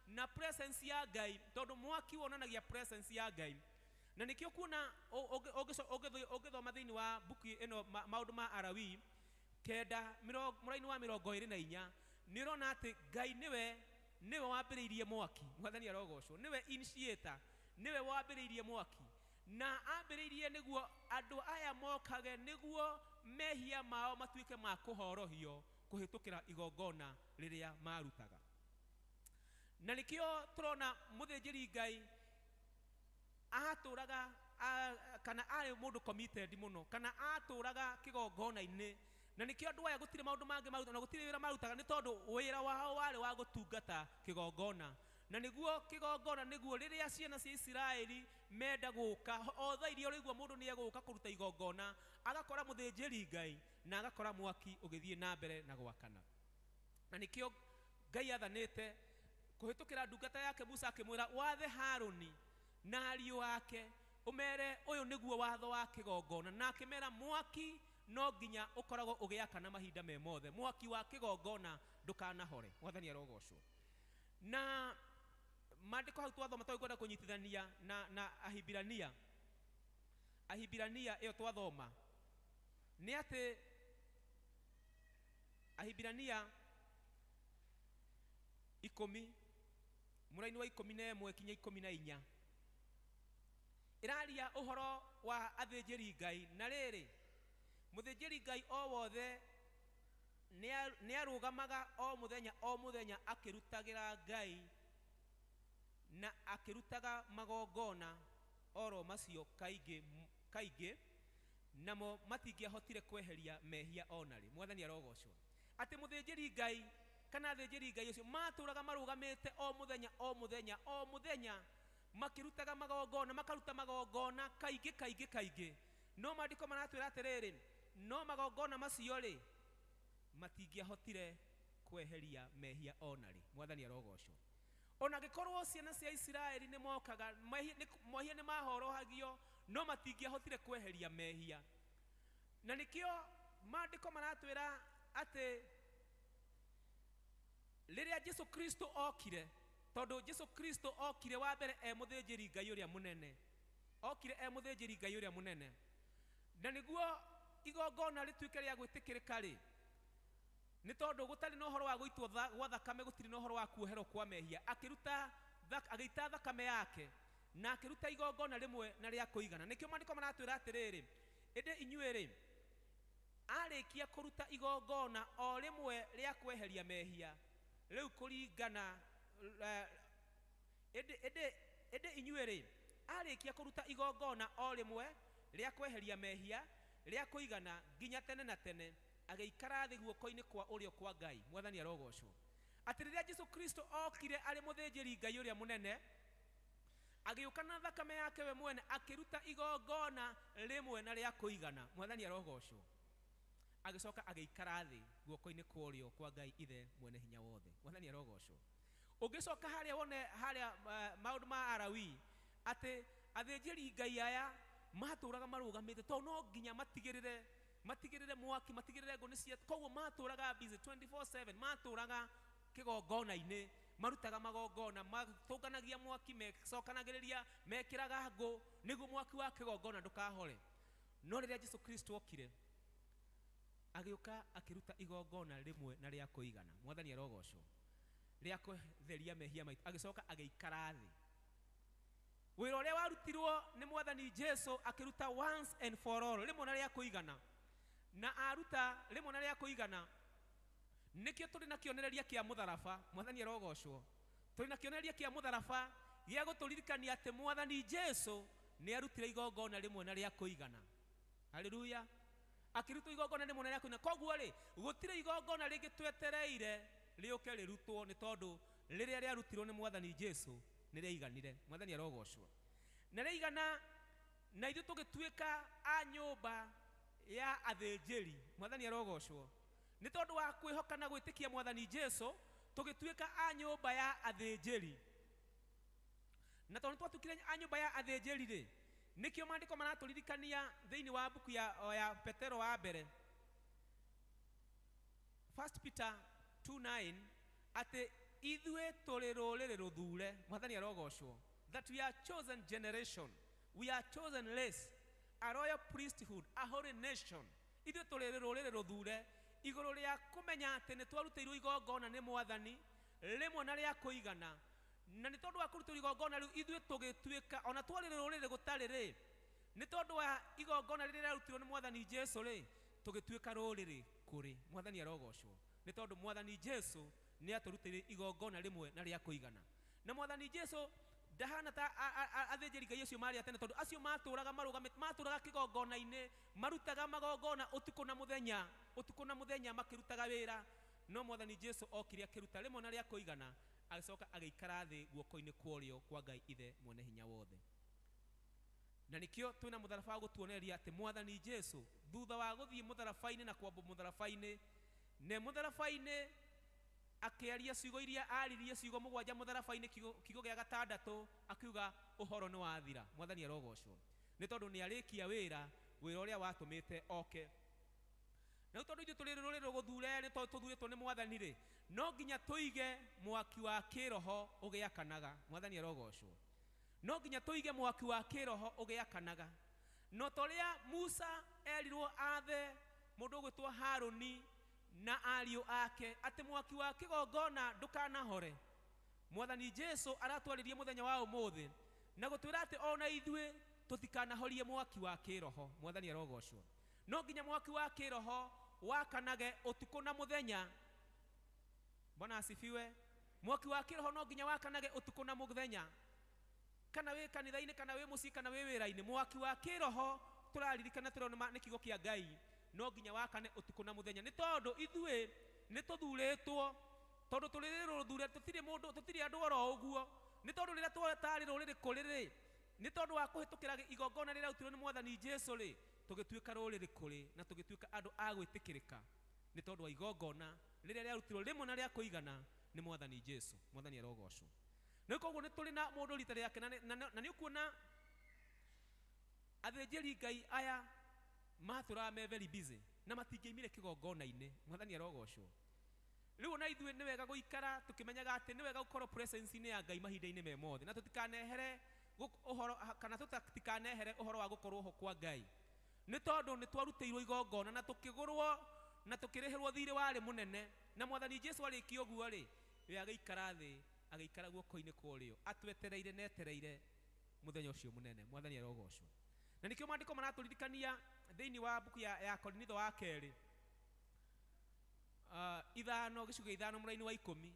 Speaker 14: na presence ya Ngai, tondũ mwaki wonanagia presence ya Ngai. Na nĩkĩo kuona ũngĩthoma thĩinĩ wa mbuku ĩno maũndũ ma Alawii 9 mũraini wa 24, nĩ ũrona atĩ Ngai nĩwe wambĩrĩirie mwaki. Mwathani arogocwo. Nĩwe initiator, nĩwe wambĩrĩirie mwaki, na ambĩrĩirie nĩguo andũ aya mokage nĩguo mehia mao matuĩke ma kũhorohio kũhĩtũkĩra igongona rĩrĩa marutaga. Na nĩkĩo tũrona mũthĩnjĩri Ngai atũraga kana arĩ mũndũ committed mũno, kana atũraga kĩgongona-inĩ. Na nĩkĩo andũ aya gũtirĩ maũndũ mangĩ marutaga, na gũtirĩ wĩra marutaga, nĩ tondũ wĩra wao warĩ wa gũtungata kĩgongona. Na nĩguo kĩgongona nĩguo rĩrĩa ciana cia Isiraeli menda gũka, o thaa iria ũraigua mũndũ nĩ egũka kũruta igongona, agakora mũthĩnjĩri Ngai na agakora mwaki ũgĩthiĩ na mbere na gwakana. Na nĩkĩo Ngai athanĩte kũhĩtũkĩra ndungata yake Musa akĩmwĩra wathe Haruni na ariũ ake ũmere ũyũ nĩguo watho wa kĩgongona, na akĩmera mwaki no nginya ũkoragwo ũgĩakana mahinda me mothe, mwaki wa kĩgongona ndũkanahore. Mwathani arogocwo. Na maandĩko hau twathoma twakwenda kũnyitithania na Ahibirania. Ahibirania ĩyo twathoma nĩ atĩ Ahibirania 10 mũraini wa 11 kinya 14 ĩraria ũhoro wa athĩnjĩri Ngai. Na rĩrĩ, mũthĩnjĩri Ngai o wothe nĩ arũgamaga o mũthenya o mũthenya akĩrutagĩra Ngai Na akĩrutaga magongona oro macio kaingĩ kaingĩ, namo matingĩahotire kweheria mehia ona rĩ. Mwathani arogocwo. Atĩ mũthĩnjĩri Ngai kana athĩnjĩri Ngai ũcio matũraga marũgamĩte o mũthenya o mũthenya o mũthenya, makĩrutaga magongona, makaruta magongona kaingĩ kaingĩ kaingĩ, no maandĩko maratwĩra atĩrĩrĩ, no magongona macio rĩ, matingĩahotire kweheria mehia ona rĩ. Mwathani arogocwo. Ona angĩkorwo ciana cia Isiraeli nĩ mokaga, mehia nĩ mahorohagio, no matingĩahotire kweheria mehia. Na nĩkĩo maandĩko maratwĩra atĩ rĩrĩa Jesu Kristo okire, tondũ Jesu Kristo okire wa mbere e mũthĩnjĩri Ngai ũrĩa mũnene, okire e mũthĩnjĩri Ngai ũrĩa mũnene, na nĩguo igongona rĩtuĩke rĩa gwĩtĩkĩrĩka rĩ, nĩ tondũ gũtarĩ na ũhoro wa gũitwo gwa thakame, gũtirĩ na ũhoro wa kuoherwo kwa mehia. Akĩruta agĩita thakame yake na akĩruta igongona rĩmwe na rĩa kũigana. Nĩkĩo maandĩko maratwĩra atĩrĩrĩ, ĩndĩ inyuĩ rĩ, arĩkia kũruta igongona o rĩmwe rĩa kweheria mehia, rĩu kũringana ĩndĩ inyuĩ rĩ, arĩkia kũruta igongona o rĩmwe rĩa kweheria mehia rĩa kũigana nginya tene na tene, agĩikara thĩ guoko-inĩ kwa ũrĩo kwa Ngai. Mwathani arogocwo. Atĩ rĩrĩa Jesu Kristo okire arĩ mũthĩnjĩri Ngai ũrĩa mũnene, agĩũka na thakame yake we mwene, akĩruta igongona rĩmwe na rĩa kũigana. Mwathani arogocwo. Agĩcoka agĩikara thĩ guoko-inĩ kwa ũrĩo kwa Ngai Ithe mwene hinya wothe. Mwathani arogocwo. Ũngĩcoka harĩa wone harĩa maũndũ ma Alawii, atĩ athĩnjĩri Ngai aya matũraga marũgamĩte, tondũ no nginya matigĩrĩre mwaki, matigĩrĩre ngũ nĩ cia, koguo matũraga busy 24/7, matũraga kĩgongona-inĩ, marutaga magongona, matũnganagia mwaki, mecokanagĩrĩria, mekĩraga ngũ nĩguo mwaki wa kĩgongona ndũkahore. No rĩrĩa Jesu Kristo okire, agĩũka akĩruta igongona rĩmwe na rĩa kũigana. Mwathani arogocwo. Rĩa kũtheria mehia maitũ, agĩcoka agĩikara thĩ. Wĩra ũrĩa warutirwo nĩ Mwathani Jesu akĩruta once and for all, rĩmwe na rĩa kũigana, na aruta rĩmwe na rĩa kũigana. Nĩkĩo tũrĩ na kĩonereria kĩa mũtharaba. Mwathani arogocwo. Tũrĩ na kĩonereria kĩa mũtharaba gĩa gũtũririkania atĩ Mwathani Jesu nĩ arutire igongona rĩmwe na rĩa kũigana. Haleluya. Akĩrutwo igongona rĩmwe na rĩa kũigana. Koguo rĩ, gũtirĩ igongona rĩngĩ twetereire rĩũke rĩrutwo, nĩ tondũ rĩrĩa rĩarutirwo nĩ Mwathani Jesu nĩ rĩaiganire. Mwathani arogocwo. Na rĩaigana, na ithuĩ tũgĩtuĩka a nyũmba ya athĩnjĩri. Mwathani arogocwo. Nĩ tondũ wa kwĩhoka na gwĩtĩkia Mwathani Jesu, tũgĩtuĩka a nyũmba ya athĩnjĩri. Na tondũ twatuĩkire a nyũmba ya athĩnjĩri rĩ, nĩkĩo maandĩko maratũririkania thĩinĩ wa mbuku ya Petero wa mbere, 1 Peter 2:9, atĩ ithuĩ tũrĩ rũrĩrĩ rũthure. Mwathani arogocwo. That we are chosen generation, we are chosen race, a royal priesthood, a holy nation. Ithuĩ tũrĩ rũrĩrĩ rũthure igũrũ rĩa kũmenya atĩ nĩ twarutĩirwo igongona nĩ Mwathani rĩmwe na rĩa kũigana, na nĩ tondũ wa kũrutĩrwo igongona rĩu ithuĩ tũgĩtuĩka, ona twarĩ rũrĩrĩ gũtarĩ rĩ, nĩ tondũ wa igongona rĩrĩa rĩarutirwo nĩ Mwathani Jesu rĩ, tũgĩtuĩka rũrĩrĩ kũrĩ. Mwathani arogocwo. Nĩ tondũ Mwathani Jesu nĩ atũrutĩire igongona rĩmwe na rĩa kũigana. Na Mwathani Jesu ndahana ta athĩnjĩri Ngai acio marĩ a tene, tondũ acio matũraga marũgamĩte, matũraga kĩgongona-inĩ, marutaga magongona ũtukũ na mũthenya, ũtukũ na mũthenya makĩrutaga wĩra. No Mwathani Jesu okire akĩruta rĩmwe na rĩa kũigana, agĩcoka agĩikara thĩ guoko-inĩ kwa ũrĩo kwa Ngai Ithe mwene hinya wothe. Na nĩkĩo twĩna mũtharaba wa gũtuonereria atĩ Mwathani Jesu thutha wa gũthiĩ mũtharaba-inĩ na kwambwo mũtharaba-inĩ, ne mũtharaba-inĩ akĩaria ciugo iria aririe, ciugo mũgwanja mũtharaba-inĩ, kiugo gĩa gatandatũ akiuga ũhoro nĩ wathira. Mwathani arogocwo. Nĩ tondũ nĩ arĩkia wĩra, wĩra ũrĩa watũmĩte oke. Na rĩu tondũ ithuĩ tũrĩ rũrĩrĩ rũgũthure, nĩ tondũ tũthurĩtwo nĩ Mwathani rĩ, no nginya tũige mwaki wa kĩroho ũgĩakanaga. Mwathani arogocwo. No nginya tũige mwaki wa kĩroho ũgĩakanaga. No ta ũrĩa Musa erirwo athe mũndũ ũgwĩtwo Harũni na ariũ ake atĩ mwaki wa kĩgongona ndũkanahore, Mwathani Jesu aratwarĩria mũthenya wa ũmũthĩ na gũtwĩra atĩ ona ithuĩ tũtikanahorie mwaki wa kĩroho. Mwathani arogocwo. No nginya mwaki wa kĩroho wakanage ũtukũ na mũthenya. Bwana asifiwe. Mwaki wa kĩroho no nginya wakanage ũtukũ na mũthenya, kana wĩ kanitha-inĩ, kana wĩ mũciĩ, kana wĩ wĩra-inĩ. Mwaki wa kĩroho tũraririkana tũrona nĩ kiugo kĩa Ngai, no nginya wakane ũtukũ na mũthenya, nĩ tondũ ithuĩ nĩ tũthurĩtwo, tondũ tũrĩ rũthure, tũtirĩ mũndũ, tũtirĩ andũ oro ũguo. Nĩ tondũ rĩrĩa twarĩ rũrĩrĩ kũrĩ rĩ, nĩ tondũ wa kũhĩtũkĩra igongona rĩrĩa rĩarutirwo nĩ Mwathani Jesu rĩ, tũgĩtuĩka rũrĩrĩ kũrĩ na tũgĩtuĩka andũ a gwĩtĩkĩrĩka nĩ tondũ wa igongona rĩrĩa rĩarutirwo rĩmwe na rĩa kũigana nĩ Mwathani Jesu. Mwathani arogocwo. Nĩ koguo nĩ tũrĩ na mũndũ rita rĩake, na nĩ ũkuona athĩnjĩri Ngai aya matũraga me very busy na matingĩimire kĩgongona-inĩ. Mwathani arogocwo. Rĩu ona ithuĩ nĩ wega gũikara tũkĩmenyaga atĩ nĩ wega gũkorwo presence-inĩ ya Ngai mahinda-inĩ me mothe, na tũtikanehere ũhoro, kana tũtikanehere ũhoro wa gũkorwo ho kwa Ngai, nĩ tondũ nĩ twarutĩirwo igongona na tũkĩgũrwo na tũkĩrĩhĩrwo thirĩ warĩ mũnene. Na Mwathani Jesu arĩkia ũguo rĩ, we agĩikara thĩ, agĩikara guoko-inĩ kwa ũrĩo, atwetereire na etereire mũthenya ũcio mũnene. Mwathani arogocwo. Na nĩkĩo maandĩko maratũririkania thĩinĩ wa mbuku ya Korinitho wa kerĩ, 5 gĩcunjĩ 5 mũraini wa 10,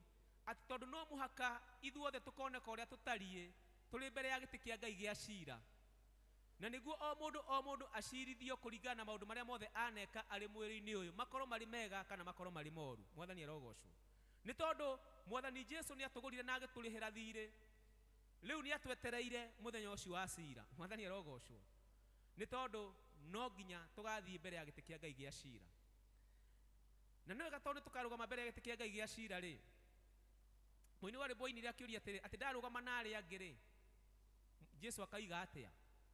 Speaker 14: atĩ tondũ no mũhaka ithuothe tũkoneka ũrĩa tũtariĩ tũrĩ mbere ya gĩtĩ kĩa Ngai gĩa cira, na nĩguo o mũndũ o mũndũ acirithio kũringana na maũndũ marĩa mothe aneka arĩ mwĩrĩ-inĩ ũyũ, makorwo marĩ mega kana makorwo marĩ moru. Mwathani arogocwo. Nĩ tondũ Mwathani Jesu nĩ atũgũrire na agĩtũrĩhĩra thirĩ, rĩu nĩ atwetereire mũthenya ũcio wa cira. Mwathani arogocwo. Nĩ tondũ no nginya tũgathiĩ mbere ya gĩtĩ kĩa Ngai gĩa cira. Na nĩ wega tondũ nĩ tũkarũgama mbere ya gĩtĩ kĩa Ngai gĩa cira rĩ, mũini wa rwĩmbo oinire akĩũria atĩrĩ, atĩ ndarũgama na arĩa angĩ rĩ, Jesu akaiga atĩa?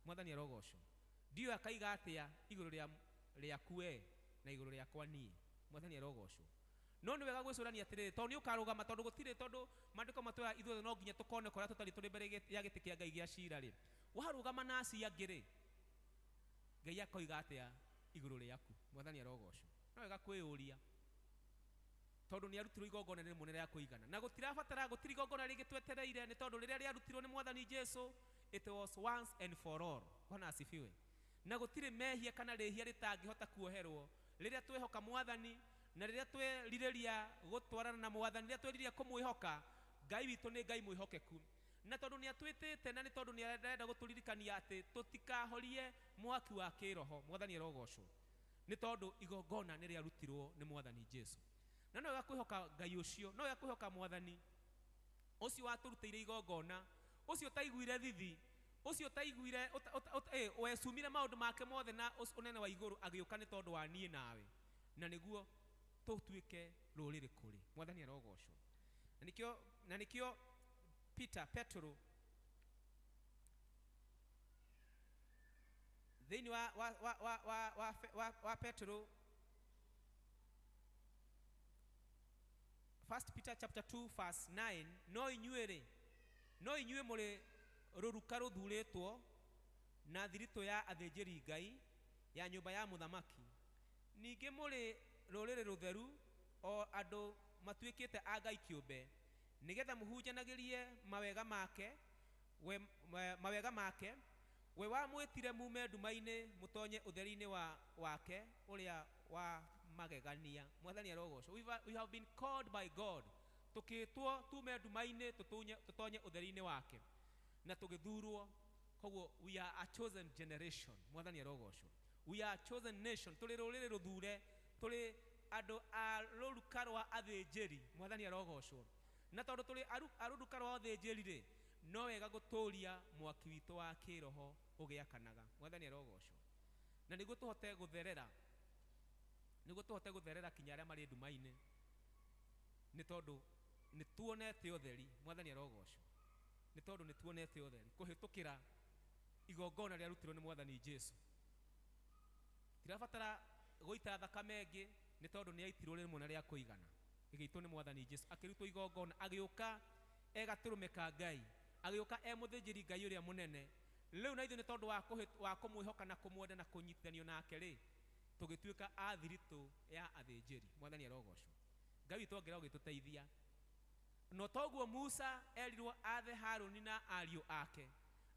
Speaker 14: Mwathani arogocwo. Ndiũĩ akaiga atĩa igũrũ rĩaku we na igũrũ rĩakwa niĩ. Mwathani arogocwo. No nĩ wega gwĩcũrania atĩrĩrĩ, tondũ nĩ ũkarũgama, tondũ gũtirĩ, tondũ maandĩko matwĩraga ithuothe no nginya tũkoneka ũrĩa tũtariĩ tũrĩ mbere ya gĩtĩ kĩa Ngai gĩa cira rĩ, warũgama na acio angĩ rĩ, Ngai akoiga atĩa igũrũ rĩaku? Mwathani arogocwo. No wega kwĩyũria, tondũ nĩ arutirwo igongona rĩmwe rĩa kũigana, na gũtirabatara, gũtirĩ igongona rĩngĩ twetereire, nĩ tondũ rĩrĩa rĩarutirwo nĩ Mwathani Jesu, it was once and for all. Bwana asifiwe. Na gũtirĩ mehia kana rĩhia rĩtangĩhota kuoherwo rĩrĩa twehoka Mwathani, na rĩrĩa twerirĩria gũtwarana na Mwathani, rĩrĩa twerirĩria kũmwĩhoka Ngai witũ nĩ Ngai mwĩhokeku. Na tondũ nĩ atwĩtĩte, na nĩ tondũ nĩ arenda gũtũririkania atĩ tũtikahorie mwaki wa kĩroho. Mwathani arogocwo. Nĩ tondũ igongona nĩ rĩarutirwo nĩ Mwathani Jesu. Na no wega kwĩhoka Ngai ũcio, no wega kwĩhoka Mwathani ũcio watũrutĩire igongona, ũcio ũtaiguire thithi, ũcio ũtaiguire, wecumire maũndũ make mothe na ũnene wa igũrũ, agĩũka nĩ tondũ wa niĩ nawe, na nĩguo tũtuĩke rũrĩrĩ kũrĩ. Mwathani arogocwo. Na nĩkĩo Peter, Petro, thĩinĩ wa Petro, 1 Peter chapter 2 verse 9, no inyuĩ rĩ, no inyuĩ mũrĩ rũruka rũthurĩtwo na thiritũ ya athĩnjĩri Ngai ya nyũmba ya mũthamaki, ningĩ mũrĩ rũrĩrĩ rũtheru, o andũ matuĩkĩte a Ngai kĩũmbe, nĩgetha mũhunjanagĩrie mawega make, mawega make, we wamwĩtire mume nduma-inĩ mũtonye ũtheri-inĩ wake ũrĩa wa magegania. Mwathani arogocwo. We have been called by God, tũkĩtwo tume nduma-inĩ tũtonye ũtheri-inĩ wake, na tũgĩthurwo. Koguo we are a chosen generation. Mwathani arogocwo. We are a chosen nation, tũrĩ rũrĩrĩ rũthure, tũrĩ andũ a rũruka rwa athĩnjĩri. Mwathani arogocwo. Na tondũ tũrĩ a rũruka rwa athĩnjĩri rĩ, no wega gũtũria mwaki witũ wa kĩroho ũgĩakanaga. Mwathani arogocwo. Na nĩguo tũhote gũtherera, nĩguo tũhote gũtherera kinya arĩa marĩ nduma-inĩ, nĩ tondũ nĩ tuonete ũtheri. Mwathani arogocwo. Nĩ tondũ nĩ tuonete ũtheri kũhĩtũkĩra igongona rĩarutirwo nĩ Mwathani Jesu. Tirabatara gũita thakame ĩngĩ, nĩ tondũ nĩ yaitirwo rĩmwe na rĩa kũigana, ĩgĩitwo nĩ Mwathani Jesu, akĩrutwo igongona, agĩũka e gatũrũme ka Ngai, agĩũka e mũthĩnjĩri Ngai ũrĩa mũnene. Rĩu na ithuĩ nĩ tondũ wa kũmwĩhoka na kũmwenda na kũnyitithanio nake rĩ, tũgĩtuĩka a thiritũ ya athĩnjĩri. Mwathani arogocwo. Ngai witũ angĩra gũgĩtũteithia. No toguo Musa erirwo athe Harũni na ariũ ake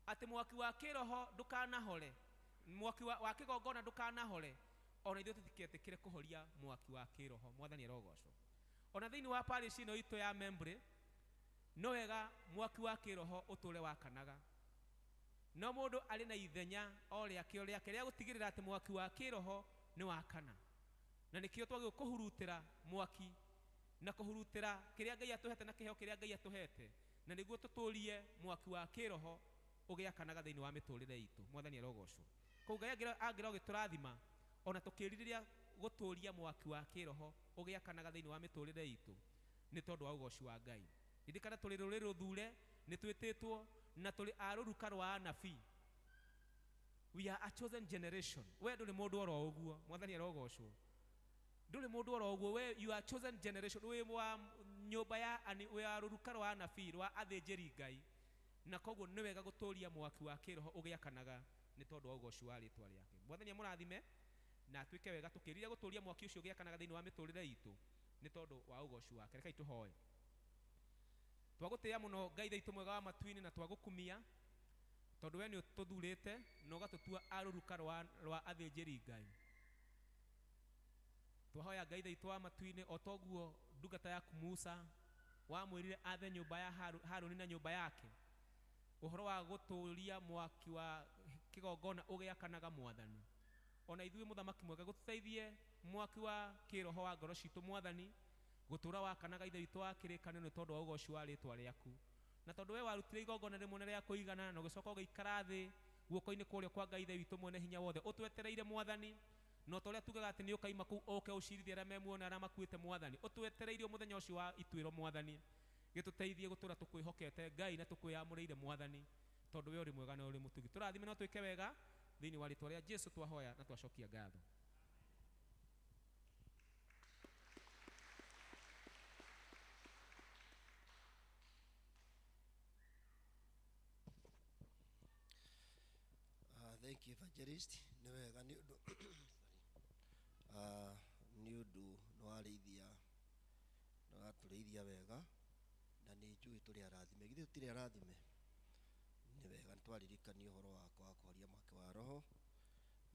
Speaker 14: atĩ mwaki wa kĩroho ndũkanahore, mwaki wa kĩgongona ndũkanahore, ona ithuĩ tũtiketĩkĩre kũhoria mwaki wa kĩroho. Mwathani arogocwo. Ona thĩinĩ wa parish ĩno itũ ya Membre, No wega mwaki wa kĩroho ũtũre wakanaga, no mũndũ arĩ na ithenya o rĩake o rĩake rĩa gũtigĩrĩra atĩ mwaki wa kĩroho nĩ wakana, na nĩkĩo twagĩrĩirwo kũhurutĩra mwaki na kũhurutĩra kĩrĩa Ngai atũhete na kĩheo kĩrĩa Ngai atũhete, na nĩguo tũtũrie mwaki wa kĩroho ũgĩakanaga thĩinĩ wa mĩtũrĩre itũ. Mwathani arogocwo. Koguo Ngai angĩra ũgĩtũrathima ona tũkĩrirĩria gũtũria mwaki wa kĩroho ũgĩakanaga thĩinĩ wa mĩtũrĩre itũ nĩ tondũ wa ũgoci wa Ngai. Ririkana tũrĩ rũrĩrĩ rũthure, nĩ twĩtĩtwo na tũrĩ a rũruka rwa anabii. We are a chosen generation. We ndũrĩ mũndũ oro ũguo, Mwathani arogocwo. Ndũrĩ mũndũ oro ũguo, we you are chosen generation. Wĩ wa nyũmba ya ani, wĩ wa rũruka rwa anabii, rwa athĩnjĩri Ngai, na koguo nĩ wega gũtũria mwaki wa kĩroho ũgĩakanaga nĩ tondũ wa ũgoci wa rĩtwa rĩake. Mwathani amũrathime na atuĩke wega tũkĩrire gũtũria mwaki ũcio ũgĩakanaga thĩinĩ wa mĩtũrĩre itũ nĩ tondũ wa ũgoci wake. Rekei tũhoe. Twagũtĩĩa mũno Ngai thaitũ mwega wa matu-inĩ, na twagũkumia tondũ we nĩ ũtũthurĩte na ũgatũtua a rũruka rwa athĩnjĩri Ngai. Twahoya Ngai thaitũ wa matu-inĩ, o toguo ndungata yaku Musa wamwĩrire athe nyũmba ya Harũni na nyũmba yake ũhoro wa gũtũria mwaki wa kĩgongona ũgĩakanaga, Mwathani, ona ithuĩ mũthamaki mwega gũtũteithie mwaki wa kĩroho wa ngoro citũ, Mwathani, gũtũra wakanaga Ithe witũ wa kĩrĩkanĩro nĩ tondũ wa ũgoci wa rĩtwa rĩaku, na tondũ we warutire igongona rĩmwe na rĩa kũigana na ũgĩcoka ũgĩikara thĩ guoko-inĩ kũrĩa kwa Ngai Ithe witũ mwene hinya wothe ũtwetereire, Mwathani, na ta ũrĩa tugaga atĩ nĩ ũkaima kũu ũke ũcirithie arĩa me muoyo na arĩa makuĩte, Mwathani, ũtwetereire mũthenya ũcio wa ituĩro, Mwathani, gĩtũteithie gũtũra tũkwĩhokete Ngai na tũkwĩyamũrĩire, Mwathani, tondũ we ũrĩ mwega na ũrĩ mũtugi. Tũrathime no twĩke wega thĩinĩ wa rĩtwa rĩa Jesu twahoya na twacokia ngatho.
Speaker 1: Thank you evangelist. Nĩ wega nĩ ũndũ nĩ ũndũ nĩ warĩithia, nĩ watũrĩithia wega, na nĩ njũĩ tũrĩ arathime. Githĩ tũtirĩ arathime? Nĩ wega nĩ twaririkania ũhoro wa kwaga kũhoria mwaki wa roho,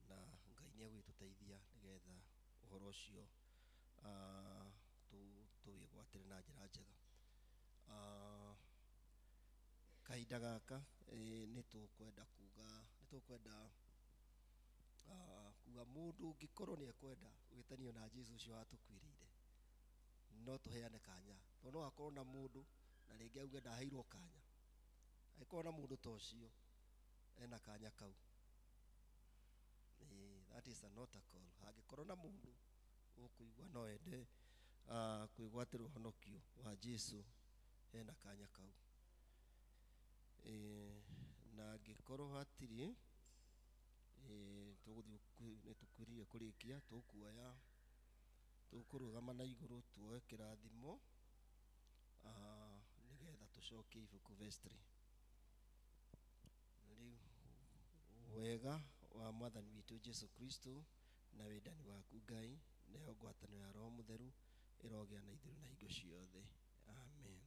Speaker 1: na Ngai nĩ egũgĩtũteithia nĩgetha ũhoro ũcio tũwĩgwatĩre na njĩra njega. Kahinda gaka nĩ tũkwenda kuga, nĩ tũkwenda kuga mũndũ ũngĩkorwo nĩ ekwenda gwĩtanio na Jesu ũcio watũkuĩrĩire, no tũheane kanya, tondũ no akorwo na mũndũ na rĩngĩ auge ndaheirwo kanya. Angĩkorwo na mũndũ ta ũcio ena kanya kau, that is an altar call. Angĩkorwo na mũndũ ũkũigua no ende kwĩgwatĩra ũhonokio wa Jesu, ena kanya kau. Na angĩkorwo hatirĩ, tũgũthiĩ nĩ tũkwĩrire kũrĩkia, tũkuoya, tũkũrũgama na igũrũ tuoe kĩrathimo, nĩgetha tũcokie ibuku vestry. Rĩu wega wa Mwathani witũ Jesu Kristo na wendani waku Ngai nayo ngwatanĩro ya Roho Mũtheru ĩrogĩa na ithuĩ na hingo ciothe. Amen.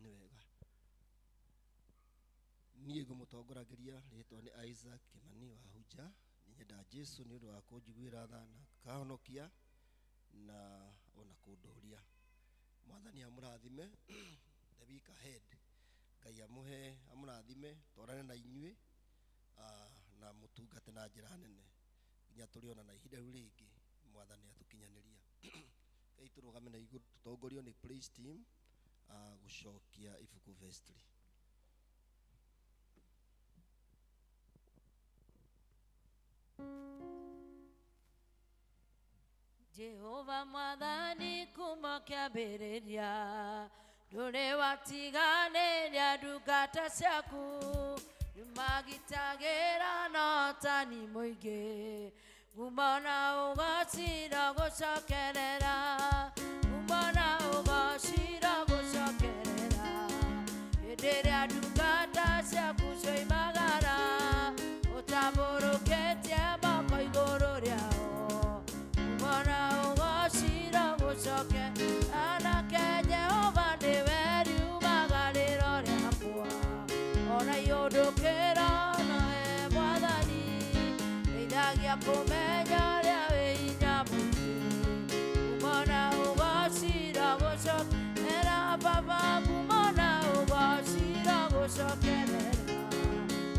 Speaker 1: Nĩ wega. Niĩ ngũmũtongorageria rĩtwa nĩ Isaac Kimani wa Hunja. Nĩ nyenda Jesu nĩ ũndũ wa kũnjiguĩra tha na kahonokia na ona kũndũria. Mwathani amũrathime the week ahead. Ngai amũhe, amũrathime, twarane na inyuĩ, na mũtungate na njĩra nene nginya tũrĩona na ihinda rĩu rĩngĩ Mwathani atũkinyanĩria. Ngai tũrũgame na igũrũ tũtongorio nĩ praise team gũcokia ibuku vestry.
Speaker 3: Jehova Mwathani kuma kĩambĩrĩria ndũrĩ watiganĩria ndungata ciaku, nĩmagitagĩra na ũtani mũingĩ, ngumo na ũgacira gũcokerera, ngumo na ũgacira gũcokerera, hĩndĩ ĩrĩa ndungata ciaku cioimagara ũtambũrũkĩtie Ona iũndũkĩra nawe Mwathani, ndeithagia kũmenya ũrĩa wĩ hinya mũingĩ. Kumona ũgocira gũcokerera Baba, kumona ũgocira gũcokerera.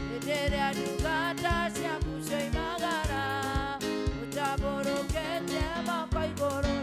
Speaker 3: Hĩndĩ ĩrĩa ndungata ciaku cioimagara, ũtambũrũkĩtie moko igũrũ.